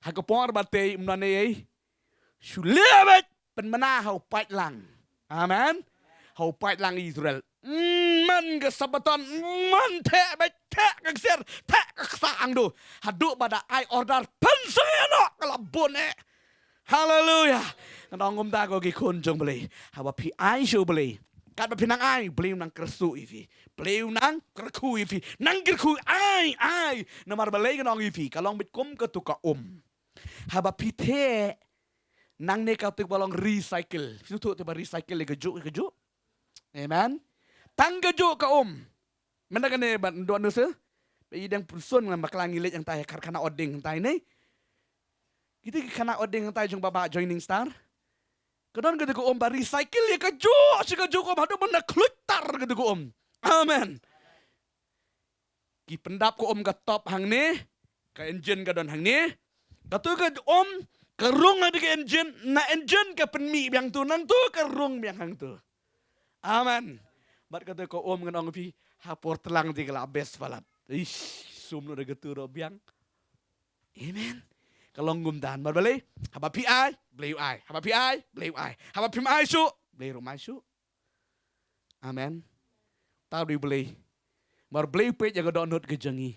Ha ka por ba tei, um don ei ei. Shu leh beit, pynbna ha u paidlang. Amen. Ha u paidlang Israel. Mm, man ka Sabaton, mm, man theh beit, theh ka ksiar, theh ka ksa angdu. Haduh ba da ai order, pynsangeh noh, ka la bun eh. Haleluya. Ngan ong kumta ko ki khun jong U Blei. Haba phi ai sha U Blei, katba phi nang ai, U Blei u nang kyrkhu ïa phi. U Blei u nang kyrkhu ïa phi. Nang kyrkhu, ai, ai. Namar balei ngan ong ïa phi, ka long beit kum kato ka um. Haba phi theh, nangne kato ba long recycle. Phi sngewthuh te ba recycle ïa kajuh, ïa kajuh. Amen. Tang kajuh ka um. Mynta kane ban dua nuse. Ba i dang pyrshun ngam bakla ngi leit hangtai ha karkhana Oding hangtai ne. Kita ki khana Oding hangtai jong Bah Joining Star. Ka don kato ka um ba recycle ïa kajuh, shi kajuh ka um, haduh ban da khluit tar kato ka um. Amen. Ki pyndap ka um ka top hangne, ka engine ka don hangne. Kato ka um, ka rung ha ka engine, na engine ka pynmih biang to, nangto ka rung biang hangto. Amen. Bad kato ka um ngan ong phi, ha por tlang te ka la best palat. Ish, sum no da kato ruh biang. Amen. Ka long kumta, namar balei? Haba phi ai, Blei u ai. Haba phi ai, Blei u ai. Haba phim ai shuh, Blei ruh um ai shuh. Amen. Tang u dei U Blei. Namar Blei u peit ïa ka dohnud ka jong ngi.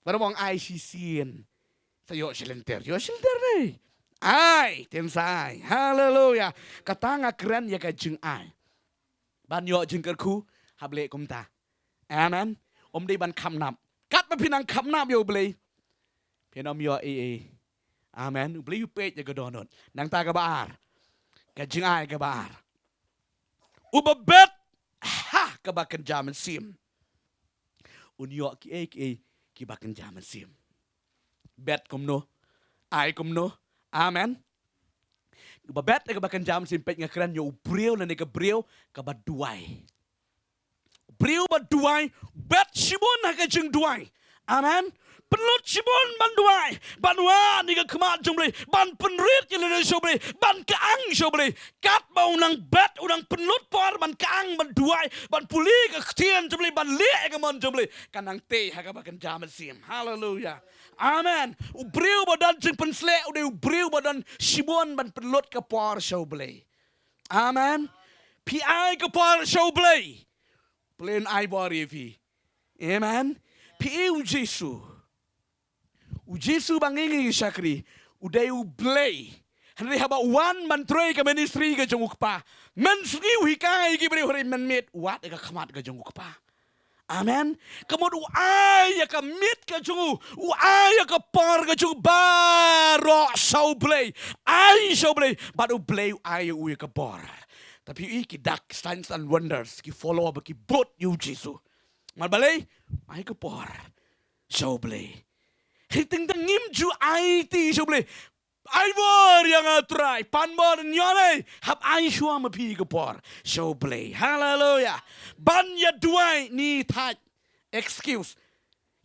Ba da ong ai shisien. Sa ïoh shi lynter, ïoh shi lynter ne. Ai, tynrai. Haleluya. Kata nga kren ïa ka jingai. Ban ïoh jingkyrkhu, hap leh kumta. Amen. Um dei ban kham nap. Katba phi nang kham nap ïa U Blei, phin ym ïoh ei ei. Amen. U Blei u peit ïa ka dohnud. Nangta kaba ar. Ka jingai kaba ar. Uba bet ha kaba kynja mynsiem, un ïoh kiei kiei kiba kynja mynsiem. Bet kumno? Ai kumno? Amen. Uba bet ha kaba kynja mynsiem, peit nga kren ïa u briew lane ka briew kaba duwai. Briew ba duwai, bet shibun ha ka jingduwai. Amen. Pynlut shibun ban duwai, ban wad ïa ka khmat jong U Blei, ban pynrit ïa lade sha U Blei, ban kyang sha U Blei. Katba u nang bet, u nang pynlut por ban kyang, ban duwai, ban pule ïa ka ktien jong U Blei, ban leh ïa ka mon jong U Blei, ka nang tei ha kaba kynja mynsiem. Haleluya. Amen. U briew ba don jingpynsleh u dei u briew ba don shibun ban pynlut ka por sha U Blei. Amen. Phi ai ka por sha U Blei, U Blei un ai bor ïa phi. Amen. Phi i u Jisu. U Jisu ba ngi ngi shakri, u dei U Blei. Hynrei haba u wan ban trei ka ministry ka jong u Kpa, mynsngi u hikai ki briew, hynrei mynmiet u wad ïa ka khmat ka jong u Kpa. Amen. Ka mut u ai ïa ka miet ka jong u, u ai ïa ka por ka jong u baroh sha U Blei. Ai sha U Blei, bad U Blei u ai u ïa ka por. Te phi ïohi ki dak, signs and wonders, ki follow ba ki bud ïa U Jisu. Namar balei? Ai ka por sha U Blei. Hynrei tang ngim ju aiti sha U Blei. Ai bor ïa nga Trai, pan bor, ïoh ne, hap ai shuwa ma phi ka por sha U Blei. Haleluya. Ban ïa duwai ni thait. Excuse.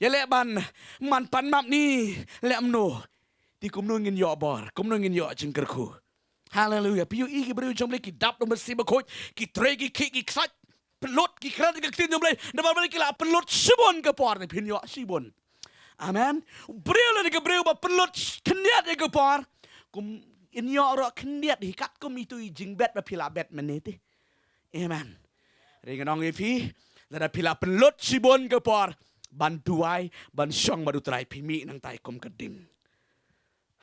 Ïa leh ban, man pan map ni, leh mano. Te kumno ngin ïoh bor, kumno ngin ïoh jingkyrkhu. Haleluya. Phi ïohi ki briew jong U Blei ki dap da u Mynsiem Bakhuid, ki trei, ki khih, ki ksait, pynlut, ki kren ïa ka ktien jong U Blei. Namar balei? Ki la pynlut shibun ka por, te phin ïoh shibun. Amen. Briew lane ka briew ba pynlut khyndiat ïa ka por, kum in ïoh ruh khyndiat hi katkum itu i jingbet ba phi la bet mynne te. Amen. Hynrei ngan ong ïa phi, lada phi la pynlut shibun ka por ban duwai, ban shong bad U Trai, phi mih nangtai kum ka ding.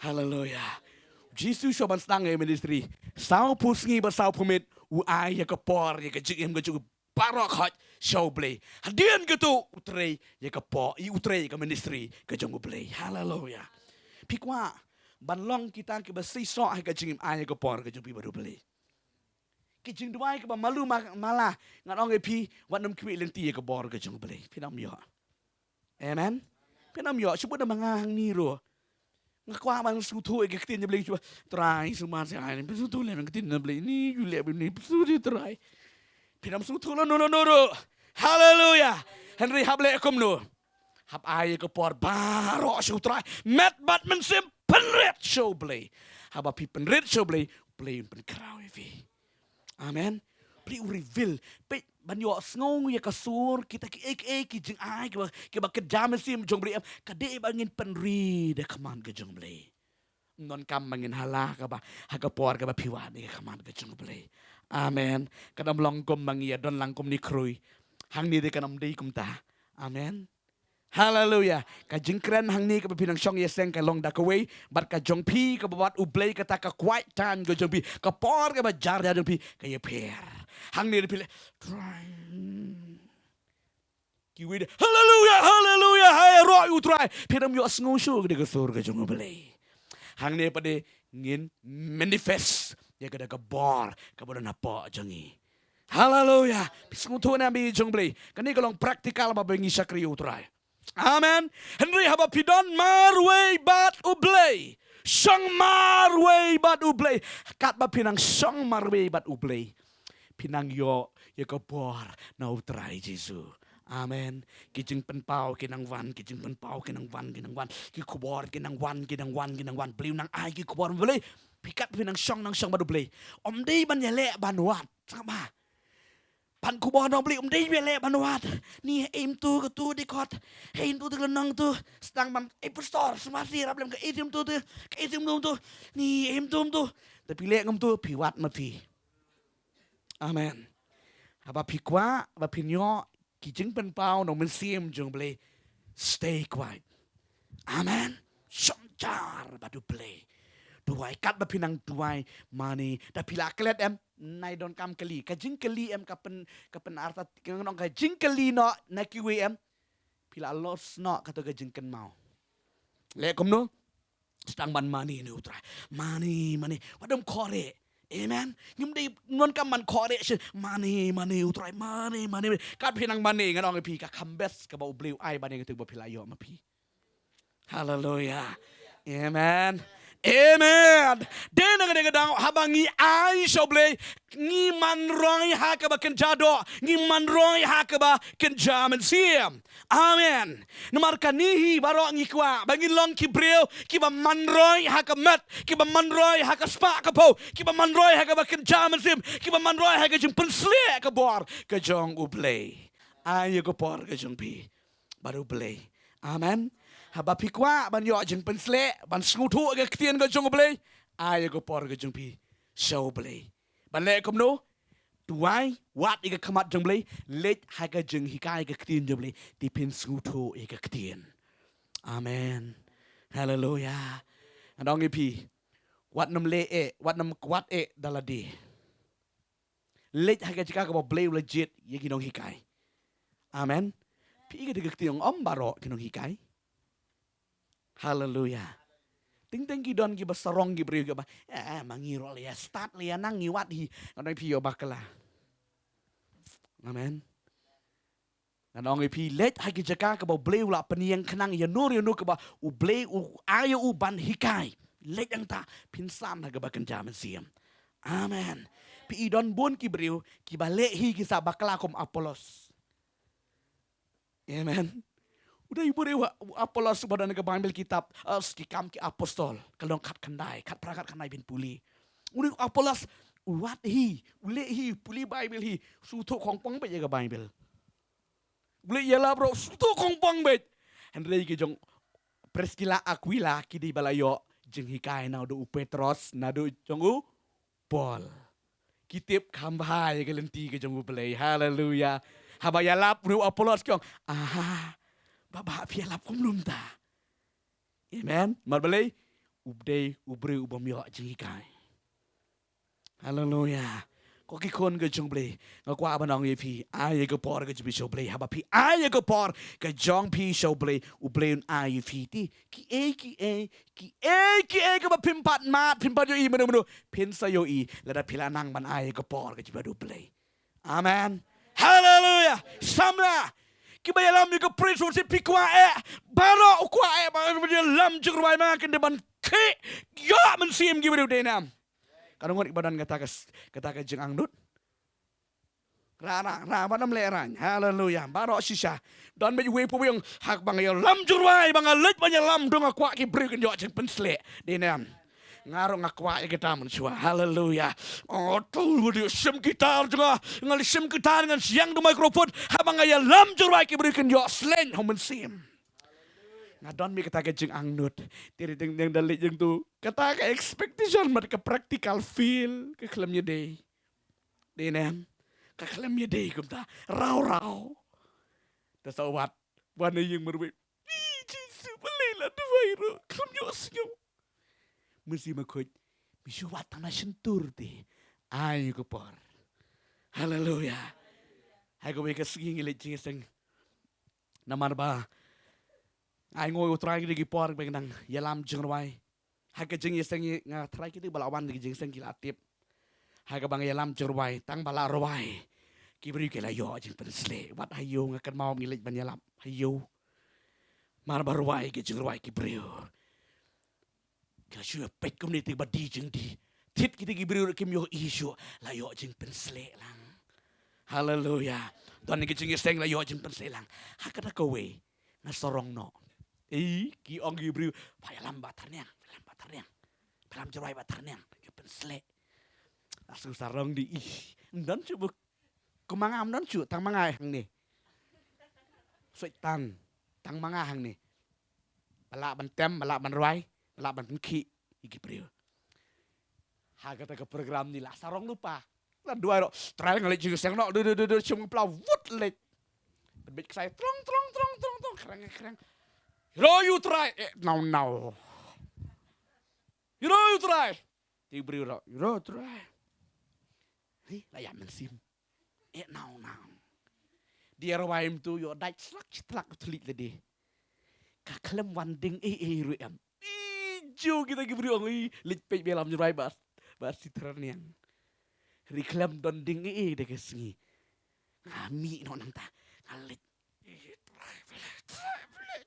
Haleluya. Jisu shuwa ban sdang ïa ka ministry, sawphew sngi bad sawphew miet, u ai ïa ka por, ïa ka jingim ka jong u baroh khoit sha U Blei. Hadien kata u trei ïa ka por, u trei ïa ka ministry ka jong U Blei. Haleluya. Phi kwah ban long kita kiba seisoh ha ka jingim, ai ïa ka por ka jong phi bad U Blei. Ki jingduwai kiba malu ma-, mala, ngan ong ïa phi, wat nym khmih lynti ïa ka bor ka jong U Blei. Phin ym ïoh. Amen. Phin ym ïoh, shu bud da ma nga hangne ruh. Nga kwah ban sngewthuh ïa ka ktien jong U Blei, shu bud, Trai, sumar sha ai, phin sngewthuh lem ïa ka ktien jong U Blei, ni ju leh bad ni, phin sngewthuh Trai. Phin ym sngewthuh lano lano ruh. Haleluya. Hynrei hap leh kumno? Hap ai ïa ka por baroh sha U Trai. Met bad mynsiem pynrit sha U Blei. Haba phi pynrit sha U Blei, U Blei un pynkhraw ïa phi. Amen. Phi u reveal. Phi ban ïohsngew ïa ka sur, kita kiei kiei ki jingai kiba, kiba kynja mynsiem jong U Blei em. Ka dei ba ngin pynri da ka command ka jong U Blei. Ym donkam ba ngin hala kaba, ha ka por kaba phi wad ïa ka command ka jong U Blei. Amen. Kan ym long kum ba ngi ïa don lang kum ni khrui. Hangne te kan ym dei kumta. Amen. Haleluya. Ka jingkren hangne kaba phi nang shong ïaseng ka long da kawei bad ka jong phi kaba wad U Blei, kata ka quiet time ka jong phi, ka por kaba jar jar jong phi ka ïapher. Hangne te phi leh, Trai. Kiwei de, haleluya, haleluya, ha ïaroh ïa U Trai. Phin ym ïohsngew shuh ka dei ka sur ka jong U Blei. Hangne pat de ngin manifest ïa ka da ka bor kaba don hapoh jong ngi. Haleluya. Phi sngewthuh ne em, i jong U Blei? Kane ka long practical ba ba ngi shakri ïa U Trai. Amen. Hynrei haba phi don marwei bad U Blei, shong marwei bad U Blei. Katba phi nang shong marwei bad U Blei, phi nang ïoh ïa ka bor na U Trai Jisu. Amen. Ki jingpynpaw ki nang wan, ki jingpynpaw ki nang wan, ki nang wan. Ki khubor ki nang wan, ki nang wan, ki nang wan. Blei u nang ai ki khubor, Blei. Phi kat phi nang shong, nang shong bad U Blei. Ym dei ban ïaleh ban wad. Sngap bha. Pan khubor na U Blei ym dei ban ïaleh ban wad. Ni, hei, ym tu ka tu dei kot. Hei, ym tu te ka nang tu. Sdang ban, ei, pastor, sumar shi rap lem ka, ei, ym tu te. Ka, ei, ym tu, ym tu. Ni, ym tu, ym tu. Te phi leh ngam tu, phi wad ma phi. Amen. Haba phi kwah ba phin ïoh ki jingpynpaw na U Mynsiem jong U Blei, stay quiet. Amen. Shong jar bad U Blei. Duwai, katba phi nang duwai mane. Da phi la klet em, nai donkam kylli. Ka jingkylli em, ka pyn, ka pynartat, ka ngan ong ka jingkylli noh na kiwei em. Phi la lost noh kato ka jingkynmaw. Leh kumno? Sdang ban mane na U Trai. Mane, mane. Wat ym khohreh. Amen. Ngim dei, ym donkam ban khohreh shisha. Mane, mane U Trai. Mane, mane, mane. Kat phi nang mane, ngan ong ïa phi, ka kham best kaba U Blei u ai ban ïa katu ba phi la ïoh ma phi. Haleluya. Amen. Amen. Dei na kane ka daw, haba ngi ai sha U Blei, ngi man roi ha kaba kynja doh, ngi man roi ha kaba kynja mynsiem. Amen. Namar kane hi baroh ngi kwah ba ngin long ki briew kiba man roi ha ka met, kiba man roi ha ka spah ka phew, kiba man roi ha kaba kynja mynsiem, kiba man roi ha ka jingpynshlur ka bor ka jong U Blei. Ai ïa ka por ka jong phi bad U Blei. Amen. Haba phi kwah ban ïoh jingpynshlur, ban sngewthuh ïa ka ktien ka jong U Blei, ai ïa ka por ka jong phi sha U Blei. Ban leh kumno? Duwai, wad ïa ka khmat jong U Blei, leit ha ka jinghikai ka ktien jong U Blei, te phin sngewthuh ïa ka ktien. Amen. Haleluya. Ngan ong ïa phi, wat nym leh eh, wat nym kwah eh da lade. Leit ha ka jaka kaba U Blei u la jied ïa ki nonghikai. Amen. Phi i ka dei ka kti ong ym baroh ki nonghikai. Haleluya. Teng teng ki don kiba sarong ki briew kiba, eh, ma ngi ruh la ïa start la ïa nang ngi wad hi. Ngan ong phi ïoh bakla. Amen. Ngan ong ïa phi leit ha ki jaka kaba U Blei u la pynïeng khnang ïa no ïa no kaba U Blei u ai ïa u ban hikai. Leit hangta phin san ha kaba kynja mynsiem. Amen. Phi i don bun ki briew kiba leh hi ki sa bakla kum Apollos. Amen. U dei u briew u Apollos uba don ha ka Baibl kitab, eh, ki Kam ki Apostol. Ka lynnong khatkhyndai, khatphra khatkhyndai phin pule. U dei u Apollos u wad hi, u leh hi, pule Baibl hi, sngewthuh khongpong beit ïa ka Baibl. U leh ïalap ruh sngewthuh khongpong beit. Hynrei ki jong Priskila Akwila ki dei ba la ïoh jinghikai naduh u Petros, naduh jong u Paul. Ki tip kham bha ïa ka lynti ka jong U Blei. Haleluya. Haba ïalap u Apollos ki ong, aha, ba ba phi ïalap kumno mynta. Amen. Namar balei? U dei u briew u bym ïoh jinghikai. Haleluya. Ko ki khun ka jong U Blei, nga kwah ban ong ïa phi, ai ïa ka por ka jong phi sha U Blei. Haba phi ai ïa ka por ka jong phi sha U Blei, U Blei un ai ïa phi te kiei kiei kiei kiei kaba phim pat mad, phim pat ïohi mynno mynno, phin sa ïohi lada phi la nang ban ai ïa ka por ka jong phi bad U Blei. Amen. Haleluya. Samla kiba ïalam ïa ka praise worship, phi kwah eh, baroh u kwah eh ba ïalam jingrwai ma nga kin dei ban khih ïoh mynsiem ki briew, dei ne em? Ka ngut kiba don kata ka s-, kata ka jingangnud. Ra ra ra ba nam leh rang. Haleluya. Baroh shisha. Don beit uwei pa uwei ong, ha kaba nga ïalam jingrwai, ba nga leit ban ïalam, dang nga kwah ki briew kin ïoh jingpynshlur, dei ne em? Nga ruh nga kwah ïa kata mynshuwa. Haleluya. Oh, tu ba dei shim gitar jong nga, nga leit shim gitar ngan siang da microphone. Haba nga ïalam jingrwai ki briew kin ïoh slem ha u mynsiem. Nga don beit kata ka jingangnud. Te dei teng teng da leit jong tu, kata ka expectation bad ka practical feel ka khlem ïadei. Dei ne em? Ka khlem ïadei kumta. Raw raw. Te sa wad wan na ïing marwei. Ih, Jisu, balei la duwai ruh khlem ïoh sngew. Mynsiem ma khuid, me shu wad tang na shyntur te. Ai ka por. Haleluya. Hai kawei ka sngi ngi leit jingïaseng. Namar ba ai ngoi U Trai ki dei ki por ba ngi nang ïalam jingrwai. Ha ka jingïaseng nga tharai ki dei ba la wan da ka jingïaseng ki la tip. Ha kaba nga ïalam jingrwai, tang ba la rwai, ki briew ki la ïoh jingpynshlur. Wat ha ïew nga kynmaw ngi leit ban ïalap ha ïew. Mar ba rwai ki jingrwai ki briew, ki la shu peit kumne te ba die jingdie. Thied kita ki briew ruh kim ïohi shuh, la ïoh jingpynshlur lang. Haleluya. Don ki jingïaseng la ïoh jingpynshlur lang. Ha kata kawei nga sarong noh. Ei, ki ong ki briew, pha ïalam ba tyrniang, pha ïalam ba tyrniang, pha ïalam jingrwai ba tyrniang, ki pynshlur. La shu sarong di, ih, ym don shuh ba kum ma nga, ym don shuh, tang ma nga hangne. Shu tang, tang ma nga hangne. Ba lah ban tem, ba lah ban rwai, ba lah ban pynkhih ïa ki briew. Ha kata ka program ni la sarong lypa. La duwai ruh, Trai nga leit jingïaseng noh, du du du du, shim pla wut leit. Pynbeit ksai trong trong trong trong trong, khreng khreng. Ïaroh ïa U Trai, eh, naw naw. Ïaroh ïa U Trai. Te briew ruh, ïaroh Trai. Hi, la ïa mynsiem. Eh, naw naw. Dei rwai mynta ïoh dait slak shi tlak u thylliej lade. Ka khlem wan ding ei ei ruh em. Ih, ju kita ki briew ong, ih, leit peit ba ïalam jingrwai ba, ba shi tyrniang. Hynrei khlem don ding ei ei da ka sngi. Nga mih noh nangta. Nga leit. Ih, Trai, Trai, Trai.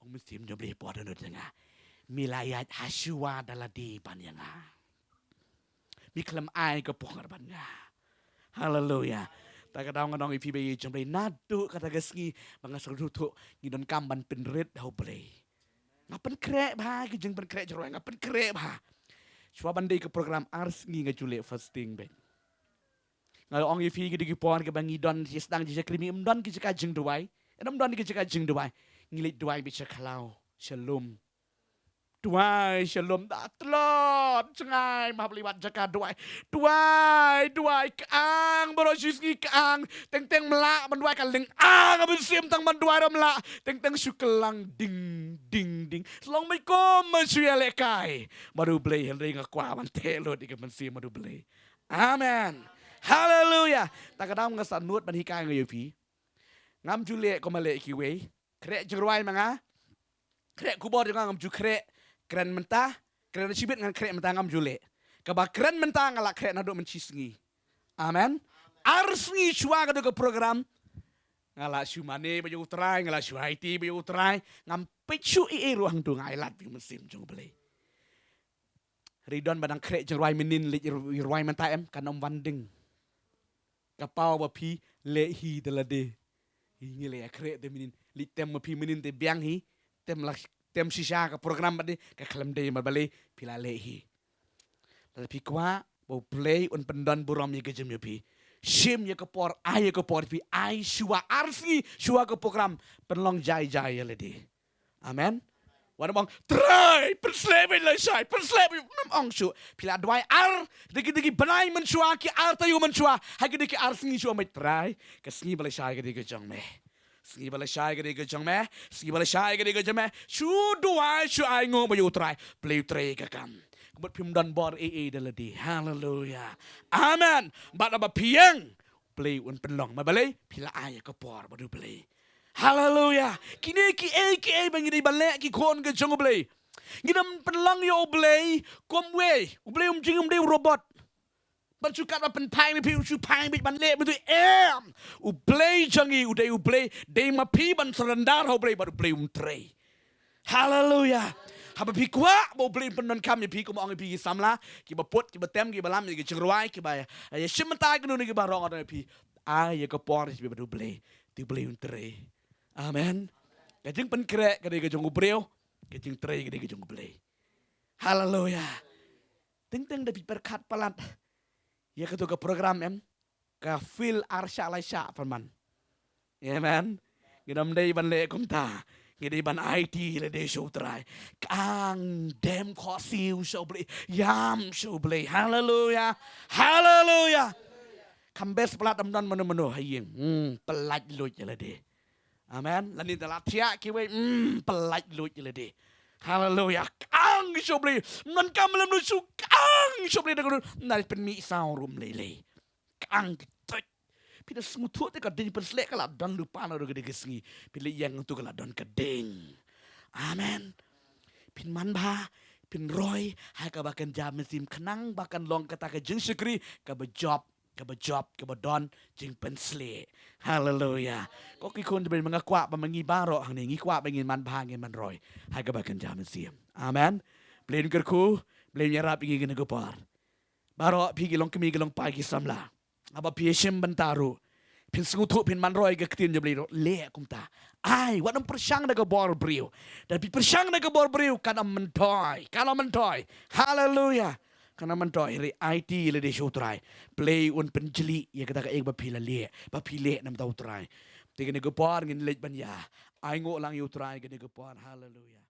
Ong mynsiem jong U Blei, por don ïa nga. Me la ïaid ha shuwa da lade ban ïa nga. Me khlem ai ka por ban nga. Haleluya. Ta ka daw nga ong ïa phi ba ïa jong U Blei naduh kata ka sngi ba nga sngewthuh ngi donkam ban pynrit ha U Blei. Nga pynkhreh bha ki jingpynkhreh jingrwai, nga pynkhreh bha. Shuwa ban dei ka program ar sngi nga ju leh fasting beit. Nga ong ïa phi ki dei ki por kiba ngi don shisdang jingshakri, ym don ki jaka jingduwai. Ym don ki jaka jingduwai. Ngi leit duwai beit sha khlaw, sha lum. Duwai sha lum da tlot jngai, ma hap leit wad jaka duwai. Duwai, duwai, ka ang, baroh shi sngi ka ang. Teng teng ym lah ban duwai, ka lyngkha ka mynsiem tang ban duwai ruh ym lah. Teng teng shu klang ding ding ding. Long beit kum ma shu ïalehkai bad U Blei, hynrei nga kwah ban teh lut ïa ka mynsiem bad U Blei. Amen. Haleluya. Ta ka daw nga sa nud ban hikai nga ïa phi. Ngam ju leh kumba leh kiwei. Khreh jingrwai ma nga. Khreh khubor jong nga ngam ju khreh. Kren mynta, kren shibit ngan khreh mynta, ngam ju leh. Kaba kren mynta nga la khreh naduh mynshisngi. Amen. Ar sngi shuwa ka dei ka program, nga la shu mane bad ïa U Trai, nga la shu aiti bad ïa U Trai. Ngam peit shuh ei ei ruh hangto, nga ailad bad U Mynsiem jong U Blei. Hynrei don ba dang khreh jingrwai mynnin, leit rwai mynta em, kan ym wan ding. Ka paw ba phi leh hi da lade. Hi ngi leh ïa khreh te mynnin. Leit tem ma phi mynnin te biang hi. Tem la, tem shisha ka program bad de, ka khlem dei ma balei phi la leh hi. Lada phi kwah ba U Blei un pyndon burom ïa ka jingim ïa phi, shim ïa ka por, ai ïa ka por phi, ai shuwa ar sngi shuwa ka program, pynlong jai jai ïa lade. Amen. Wat ym ong, Trai, pynsleh beit lashai, pynsleh beit, ym ong shuh. Phi la duwai ar, dei ki, dei ki bnai mynshuwa, ki ar taïew mynshuwa, ha ki dei ki ar sngi shuwa, ong beit, Trai, ka sngi ba lashai ka dei ka jong me. Sngi ba lashai ka dei ka jong me, sngi ba lashai ka dei ka jong me. Shu duwai, shu ainguh bad ïa U Trai, Blei u trei ka kam. Ka mut phim don bor ei ei da lade. Haleluya. Amen. Bad haba phi ïeng, Blei un pynlong. Ma balei? Phi la ai ïa ka por bad U Blei. Haleluya. Kine kiei kiei ba ngi dei ban leh ki khun ka jong U Blei. Ngi dei ban pynlong ïa U Blei kumwei. U Blei um jingim dei u robot. Ban shu kat ba pynphai beit phi, u shu phai beit ban leh beit, em. U Blei jong ngi u dei U Blei, dei ma phi ban surrender ha U Blei bad U Blei um trei. Haleluya. Haba phi kwah ba U Blei un pyndonkam ïa phi, kum ong ïa phi ki samla, kiba put, kiba tem, kiba lam ïa ki jingrwai, kiba ïa, ïa shim bynta kano kano, kiba rong ïa phi, ai ïa ka por ïa phi bad U Blei, te U Blei un trei. Amen. Ka jingpynkhreh ka dei ka jong u briew, ka jingtrei ka dei ka jong U Blei. Haleluya. Teng teng da phi pyrkhat palat ïa kato ka program, em, ka field ar shah lai shah pynban. Amen. Ngi dang dei ban leh kumta. Ngi dei ban aiti lade sha U Trai. Kang dem khohsiew sha U Blei. Ïam sha U Blei. Haleluya. Haleluya. Kam bes palat, ym don mano mano ha ïing. Hmm, pyllait luid ïa lade. Amen. Lane da la thiah kiwei, mm, pyllait luid ïa lade. Haleluya. Kang sha U Blei. Ngan kam lem lu shu kang sha U Blei da ka dun. Nai pynmih saw rum lei lei. Kang ki tuid. Phi da sngewthuh te ka ding pynsleh ka la don lypa na ruh ka dei ka sngi. Phi leit ïeng tu ka la don ka ding. Amen. Phin manbha, phin roi ha kaba kynja mynsiem khnang ba kan long kata ka jingshakri kaba jop, kaba jop, kaba don jingpynsleh. Haleluya. Ko ki khun, te ba nga kwah ba ma ngi baroh hangne ngi kwah ba ngin manbha, ngin man roi ha kaba kynja mynsiem. Amen. Blei un kyrkhu, Blei un ïarap ïa ngi kane ka por. Baroh phi ki long kmie, ki long kpa, ki samla, haba phi shim bynta ruh, phin sngewthuh, phin man roi ka ktien jong U Blei ruh, leh kumta. Ai, wat nym pyrshang da ka bor briew. Da phi pyrshang da ka bor briew kan ym myntoi, kan ym myntoi. Haleluya. Kan ym myntoi. Hynrei aiti lade sha U Trai. Blei un pynjli ïa kata kaei ba phi la leh, ba phi leh na bynta U Trai. Te kane ka por ngin leit ban ïa ainguh lang ïa U Trai kane ka por. Haleluya.